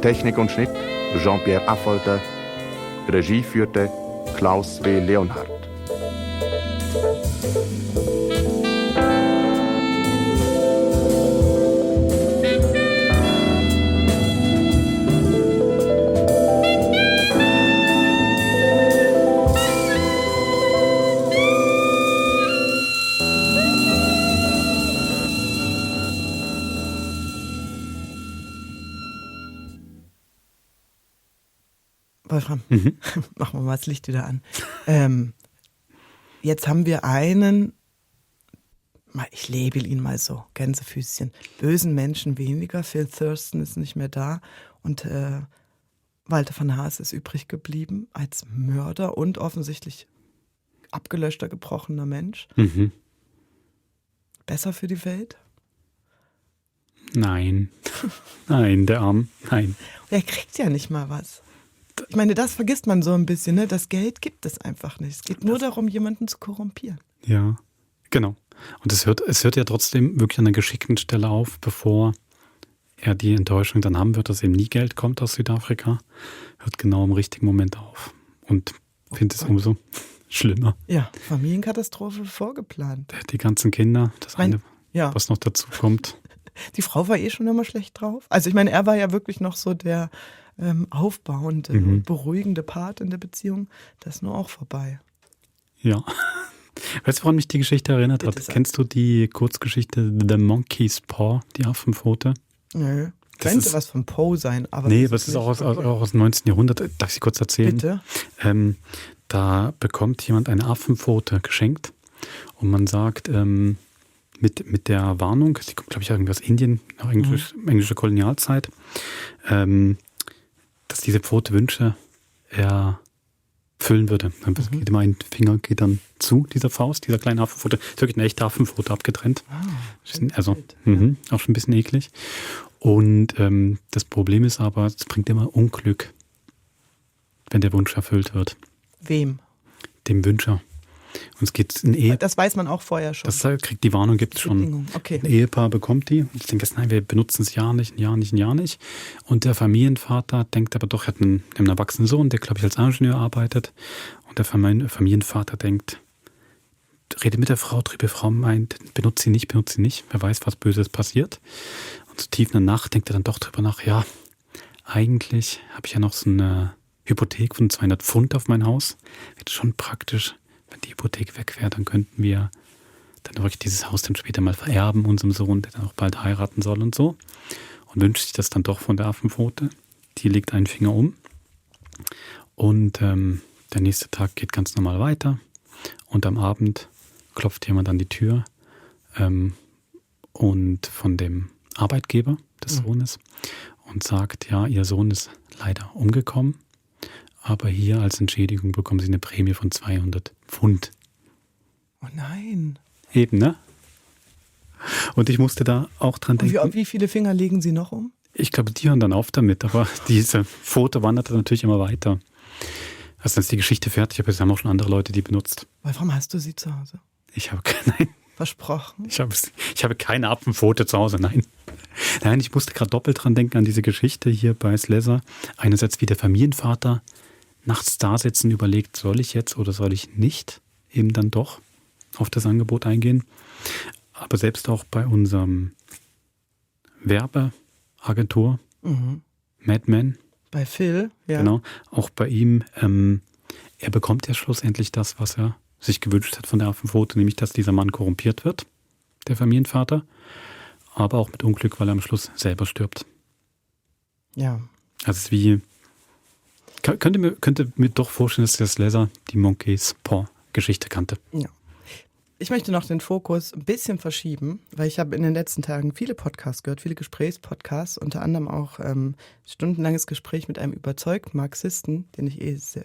Technik und Schnitt Jean-Pierre Affolter. Regie führte Klaus W. Leonhardt. Wolfram, machen wir mal das Licht wieder an. Jetzt haben wir einen, ich label ihn mal so, Gänsefüßchen, bösen Menschen weniger. Phil Thurston ist nicht mehr da und Walter Van Haas ist übrig geblieben als Mörder und offensichtlich abgelöschter, gebrochener Mensch. Besser für die Welt? Nein. Nein, der Arm. Nein. Der kriegt ja nicht mal was. Ich meine, das vergisst man so ein bisschen, ne? Das Geld gibt es einfach nicht. Es geht nur darum, jemanden zu korrumpieren. Ja, genau. Und es hört ja trotzdem wirklich an einer geschickten Stelle auf, bevor er die Enttäuschung dann haben wird, dass eben nie Geld kommt aus Südafrika. Hört genau im richtigen Moment auf. Und finde es umso schlimmer. Ja, Familienkatastrophe vorgeplant. Die ganzen Kinder, das eine, was noch dazu kommt. Die Frau war eh schon immer schlecht drauf. Also ich meine, er war ja wirklich noch so der aufbauende und beruhigende Part in der Beziehung. Das ist nur auch vorbei. Ja. Weißt du, woran mich die Geschichte erinnert hat? Kennst du die Kurzgeschichte The Monkey's Paw, die Affenpfote? Nö. Könnte was von Poe sein, aber. Nee, das ist auch aus dem 19. Jahrhundert. Darf ich sie kurz erzählen? Bitte. Da bekommt jemand eine Affenpfote geschenkt und man sagt, mit der Warnung, die kommt, glaube ich, irgendwie aus Indien, nach englischer Kolonialzeit, dass diese Pfote Wünsche erfüllen würde. Dann geht immer ein Finger geht dann zu dieser Faust, dieser kleinen Affenpfote. Das ist wirklich eine echte Affenpfote abgetrennt. Also auch schon ein bisschen eklig. Und das Problem ist aber, es bringt immer Unglück, wenn der Wunsch erfüllt wird. Wem? Dem Wünscher. Und es geht in Ehe. Das weiß man auch vorher schon. Das kriegt die Warnung, gibt es schon. Okay. Ein Ehepaar bekommt die. Und ich denke, nein, wir benutzen es ein Jahr nicht. Und der Familienvater denkt aber doch, er hat einen erwachsenen Sohn, der, glaube ich, als Ingenieur arbeitet. Und der Familienvater denkt, redet mit der Frau, die Frau meint, benutzt sie nicht. Wer weiß, was Böses passiert. Und so tief in der Nacht denkt er dann doch drüber nach, ja, eigentlich habe ich ja noch so eine Hypothek von 200 Pfund auf mein Haus. Wird schon praktisch. Wenn die Hypothek weg wäre, dann könnten wir dann wirklich dieses Haus dann später mal vererben, unserem Sohn, der dann auch bald heiraten soll und so. Und wünscht sich das dann doch von der Affenpfote. Die legt einen Finger um. Und der nächste Tag geht ganz normal weiter. Und am Abend klopft jemand an die Tür und von dem Arbeitgeber des Sohnes und sagt, ja, ihr Sohn ist leider umgekommen. Aber hier als Entschädigung bekommen Sie eine Prämie von 200 Pfund. Oh nein. Eben, ne? Und ich musste da auch dran denken. Und wie viele Finger legen Sie noch um? Ich glaube, die hören dann auf damit, aber diese Pfote wandert natürlich immer weiter. Also dann ist die Geschichte fertig, aber es haben auch schon andere Leute die benutzt. Warum hast du sie zu Hause? Ich habe keine. Versprochen? Ich habe keine Affenpfote zu Hause, nein. Nein, ich musste gerade doppelt dran denken an diese Geschichte hier bei Slezzer. Einerseits wie der Familienvater nachts da sitzt und überlegt, soll ich jetzt oder soll ich nicht eben dann doch auf das Angebot eingehen. Aber selbst auch bei unserem Werbeagentur, Mad Men. Bei Phil, ja. Genau, auch bei ihm, er bekommt ja schlussendlich das, was er sich gewünscht hat von der Affenpfote, nämlich, dass dieser Mann korrumpiert wird, der Familienvater, aber auch mit Unglück, weil er am Schluss selber stirbt. Ja. Also es ist wie, könnte mir doch vorstellen, dass der Slezzer die Monkey's Paw Geschichte kannte. Ja. Ich möchte noch den Fokus ein bisschen verschieben, weil ich habe in den letzten Tagen viele Podcasts gehört, viele Gesprächspodcasts, unter anderem auch stundenlanges Gespräch mit einem überzeugten Marxisten, den ich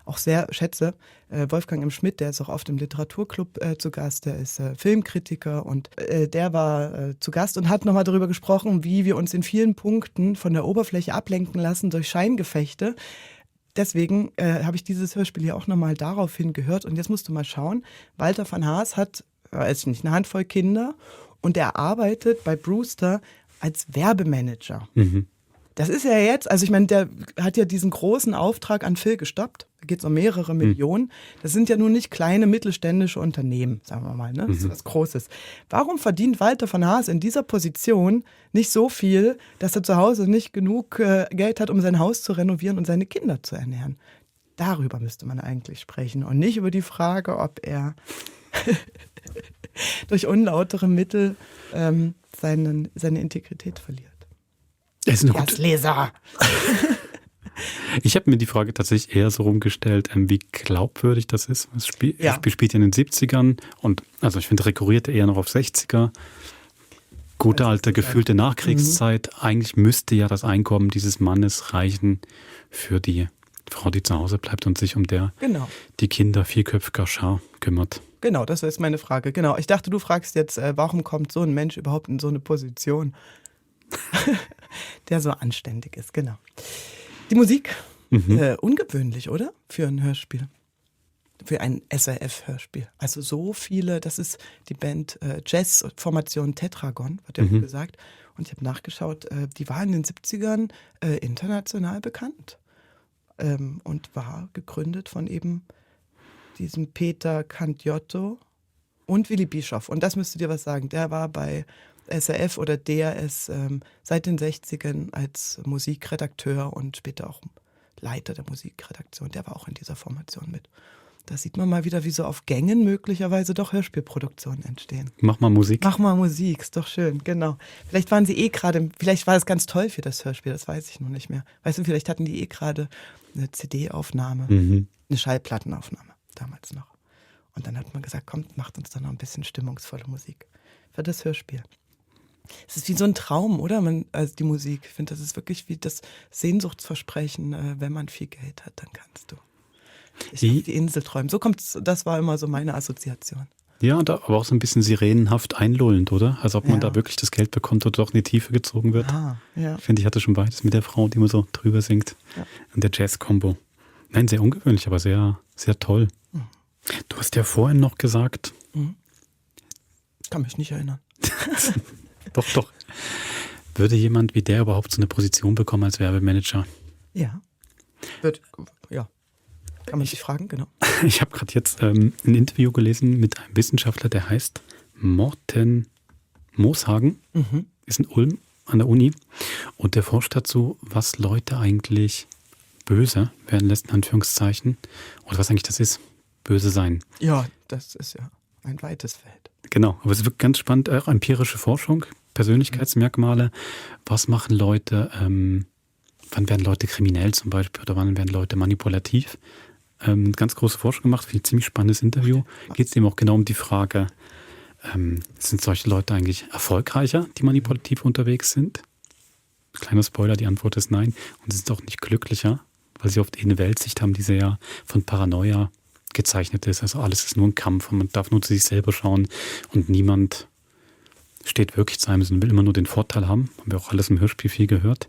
auch sehr schätze, Wolfgang M. Schmidt, der ist auch oft im Literaturclub zu Gast, der ist Filmkritiker und der war zu Gast und hat nochmal darüber gesprochen, wie wir uns in vielen Punkten von der Oberfläche ablenken lassen durch Scheingefechte. Deswegen habe ich dieses Hörspiel hier auch nochmal daraufhin gehört. Und jetzt musst du mal schauen, Walter van Haas hat, weiß nicht, eine Handvoll Kinder und er arbeitet bei Brewster als Werbemanager. Das ist ja jetzt, also ich meine, der hat ja diesen großen Auftrag an Phil gestoppt. Da geht es um mehrere Millionen. Das sind ja nun nicht kleine mittelständische Unternehmen, sagen wir mal, ne? Das ist was Großes. Warum verdient Walter van Haas in dieser Position nicht so viel, dass er zu Hause nicht genug Geld hat, um sein Haus zu renovieren und seine Kinder zu ernähren? Darüber müsste man eigentlich sprechen und nicht über die Frage, ob er durch unlautere Mittel seine Integrität verliert. Leser. Ich habe mir die Frage tatsächlich eher so rumgestellt, wie glaubwürdig das ist. Das Spiel spielt ja in den 70ern und also ich finde, rekurrierte eher noch auf 60er. Gute alte, gefühlte Nachkriegszeit. Eigentlich müsste ja das Einkommen dieses Mannes reichen für die Frau, die zu Hause bleibt und sich um die Kinder vierköpfiger Schar kümmert. Genau, das ist meine Frage. Genau, ich dachte, du fragst jetzt, warum kommt so ein Mensch überhaupt in so eine Position? der so anständig ist, genau. Die Musik, ungewöhnlich, oder? Für ein Hörspiel. Für ein SRF-Hörspiel. Also so viele, das ist die Band Jazz-Formation Tetragon, wird ja gesagt. Und ich habe nachgeschaut, die war in den 70ern international bekannt und war gegründet von eben diesem Peter Candiotto und Willy Bischoff. Und das müsste dir was sagen. Der war bei SRF oder DRS seit den 60ern als Musikredakteur und später auch Leiter der Musikredaktion. Der war auch in dieser Formation mit. Da sieht man mal wieder, wie so auf Gängen möglicherweise doch Hörspielproduktionen entstehen. Mach mal Musik. Mach mal Musik, ist doch schön, genau. Vielleicht waren sie vielleicht war es ganz toll für das Hörspiel, das weiß ich noch nicht mehr. Weißt du, vielleicht hatten die gerade eine CD-Aufnahme, eine Schallplattenaufnahme, damals noch. Und dann hat man gesagt, kommt, macht uns doch noch ein bisschen stimmungsvolle Musik für das Hörspiel. Es ist wie so ein Traum, oder? Also die Musik, ich finde, das ist wirklich wie das Sehnsuchtsversprechen, wenn man viel Geld hat, dann kannst du. Ich auf die Insel träumen. Das war immer so meine Assoziation. Ja, aber auch so ein bisschen sirenenhaft einlullend, oder? Also ob man da wirklich das Geld bekommt oder doch in die Tiefe gezogen wird. Ja. Ich finde, ich hatte schon beides mit der Frau, die immer so drüber singt. Ja. Und der Jazz-Kombo. Nein, sehr ungewöhnlich, aber sehr, sehr toll. Du hast ja vorhin noch gesagt. Kann mich nicht erinnern. Doch. Würde jemand wie der überhaupt so eine Position bekommen als Werbemanager? Ja. Kann man sich fragen, genau. Ich habe gerade jetzt ein Interview gelesen mit einem Wissenschaftler, der heißt Morten Mooshagen, ist in Ulm an der Uni und der forscht dazu, was Leute eigentlich böse werden lässt, in Anführungszeichen, oder was eigentlich das ist, böse sein. Ja, das ist ja ein weites Feld. Genau, aber es wird ganz spannend, auch empirische Forschung, Persönlichkeitsmerkmale, was machen Leute, wann werden Leute kriminell zum Beispiel oder wann werden Leute manipulativ. Ganz große Forschung gemacht, viel ziemlich spannendes Interview. Geht es eben auch genau um die Frage, sind solche Leute eigentlich erfolgreicher, die manipulativ unterwegs sind? Kleiner Spoiler, die Antwort ist nein. Und sie sind auch nicht glücklicher, weil sie oft eine Weltsicht haben, die sehr von Paranoia gezeichnet ist. Also alles ist nur ein Kampf und man darf nur zu sich selber schauen und niemand steht wirklich zu einem, sondern will immer nur den Vorteil haben. Haben wir auch alles im Hörspiel viel gehört.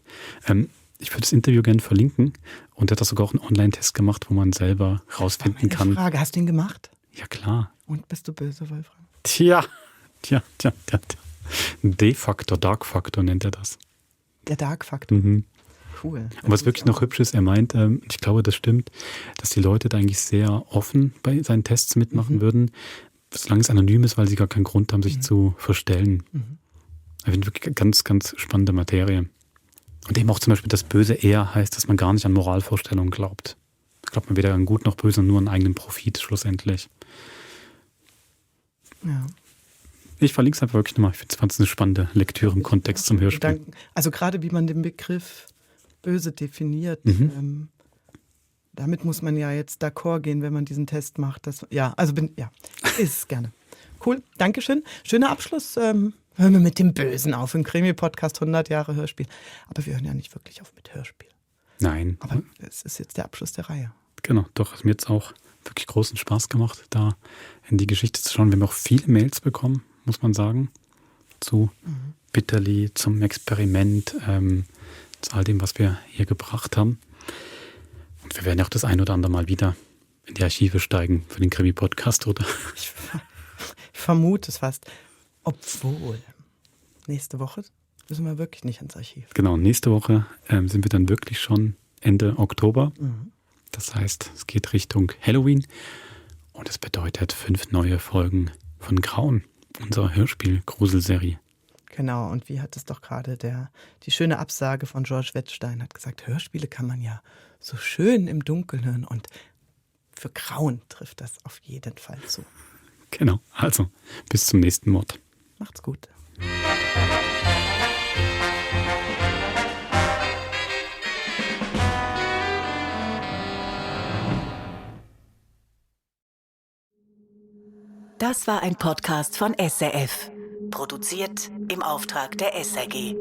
Ich würde das Interview gerne verlinken und er hat da sogar auch einen Online-Test gemacht, wo man selber rausfinden kann. Frage, hast du ihn gemacht? Ja, klar. Und bist du böse, Wolfram? Tja. D-Faktor, Dark-Faktor nennt er das. Der Dark-Faktor. Cool. Und was wirklich noch hübsch ist, er meint, ich glaube, das stimmt, dass die Leute da eigentlich sehr offen bei seinen Tests mitmachen würden, solange es anonym ist, weil sie gar keinen Grund haben, sich zu verstellen. Ich finde wirklich ganz, ganz spannende Materie. Und eben auch zum Beispiel das Böse eher heißt, dass man gar nicht an Moralvorstellungen glaubt. Da glaubt man weder an Gut noch Böse, nur an eigenen Profit schlussendlich. Ja. Ich verlinke es einfach wirklich nochmal. Ich fand es eine spannende Lektüre im Kontext zum Hörspiel. Also gerade wie man den Begriff böse definiert, damit muss man ja jetzt d'accord gehen, wenn man diesen Test macht. Ist es gerne. Cool, Dankeschön. Schöner Abschluss. Hören wir mit dem Bösen auf im Krimi-Podcast 100 Jahre Hörspiel. Aber wir hören ja nicht wirklich auf mit Hörspiel. Nein. Aber es ist jetzt der Abschluss der Reihe. Genau, doch, es mir jetzt auch wirklich großen Spaß gemacht, da in die Geschichte zu schauen. Wir haben auch viele Mails bekommen, muss man sagen, zu Bitterli, zum Experiment, zu all dem, was wir hier gebracht haben. Und wir werden auch das ein oder andere Mal wieder in die Archive steigen für den Krimi-Podcast, oder? Ich vermute es fast. Obwohl, nächste Woche müssen wir wirklich nicht ins Archiv. Genau, nächste Woche sind wir dann wirklich schon Ende Oktober. Das heißt, es geht Richtung Halloween und es bedeutet 5 neue Folgen von Grauen, unserer Hörspiel-Gruselserie. Genau, und wie hat es doch gerade die schöne Absage von George Wettstein hat gesagt, Hörspiele kann man ja so schön im Dunkeln hören und für Grauen trifft das auf jeden Fall zu. Genau, also bis zum nächsten Mord. Macht's gut. Das war ein Podcast von SRF. Produziert im Auftrag der SRG.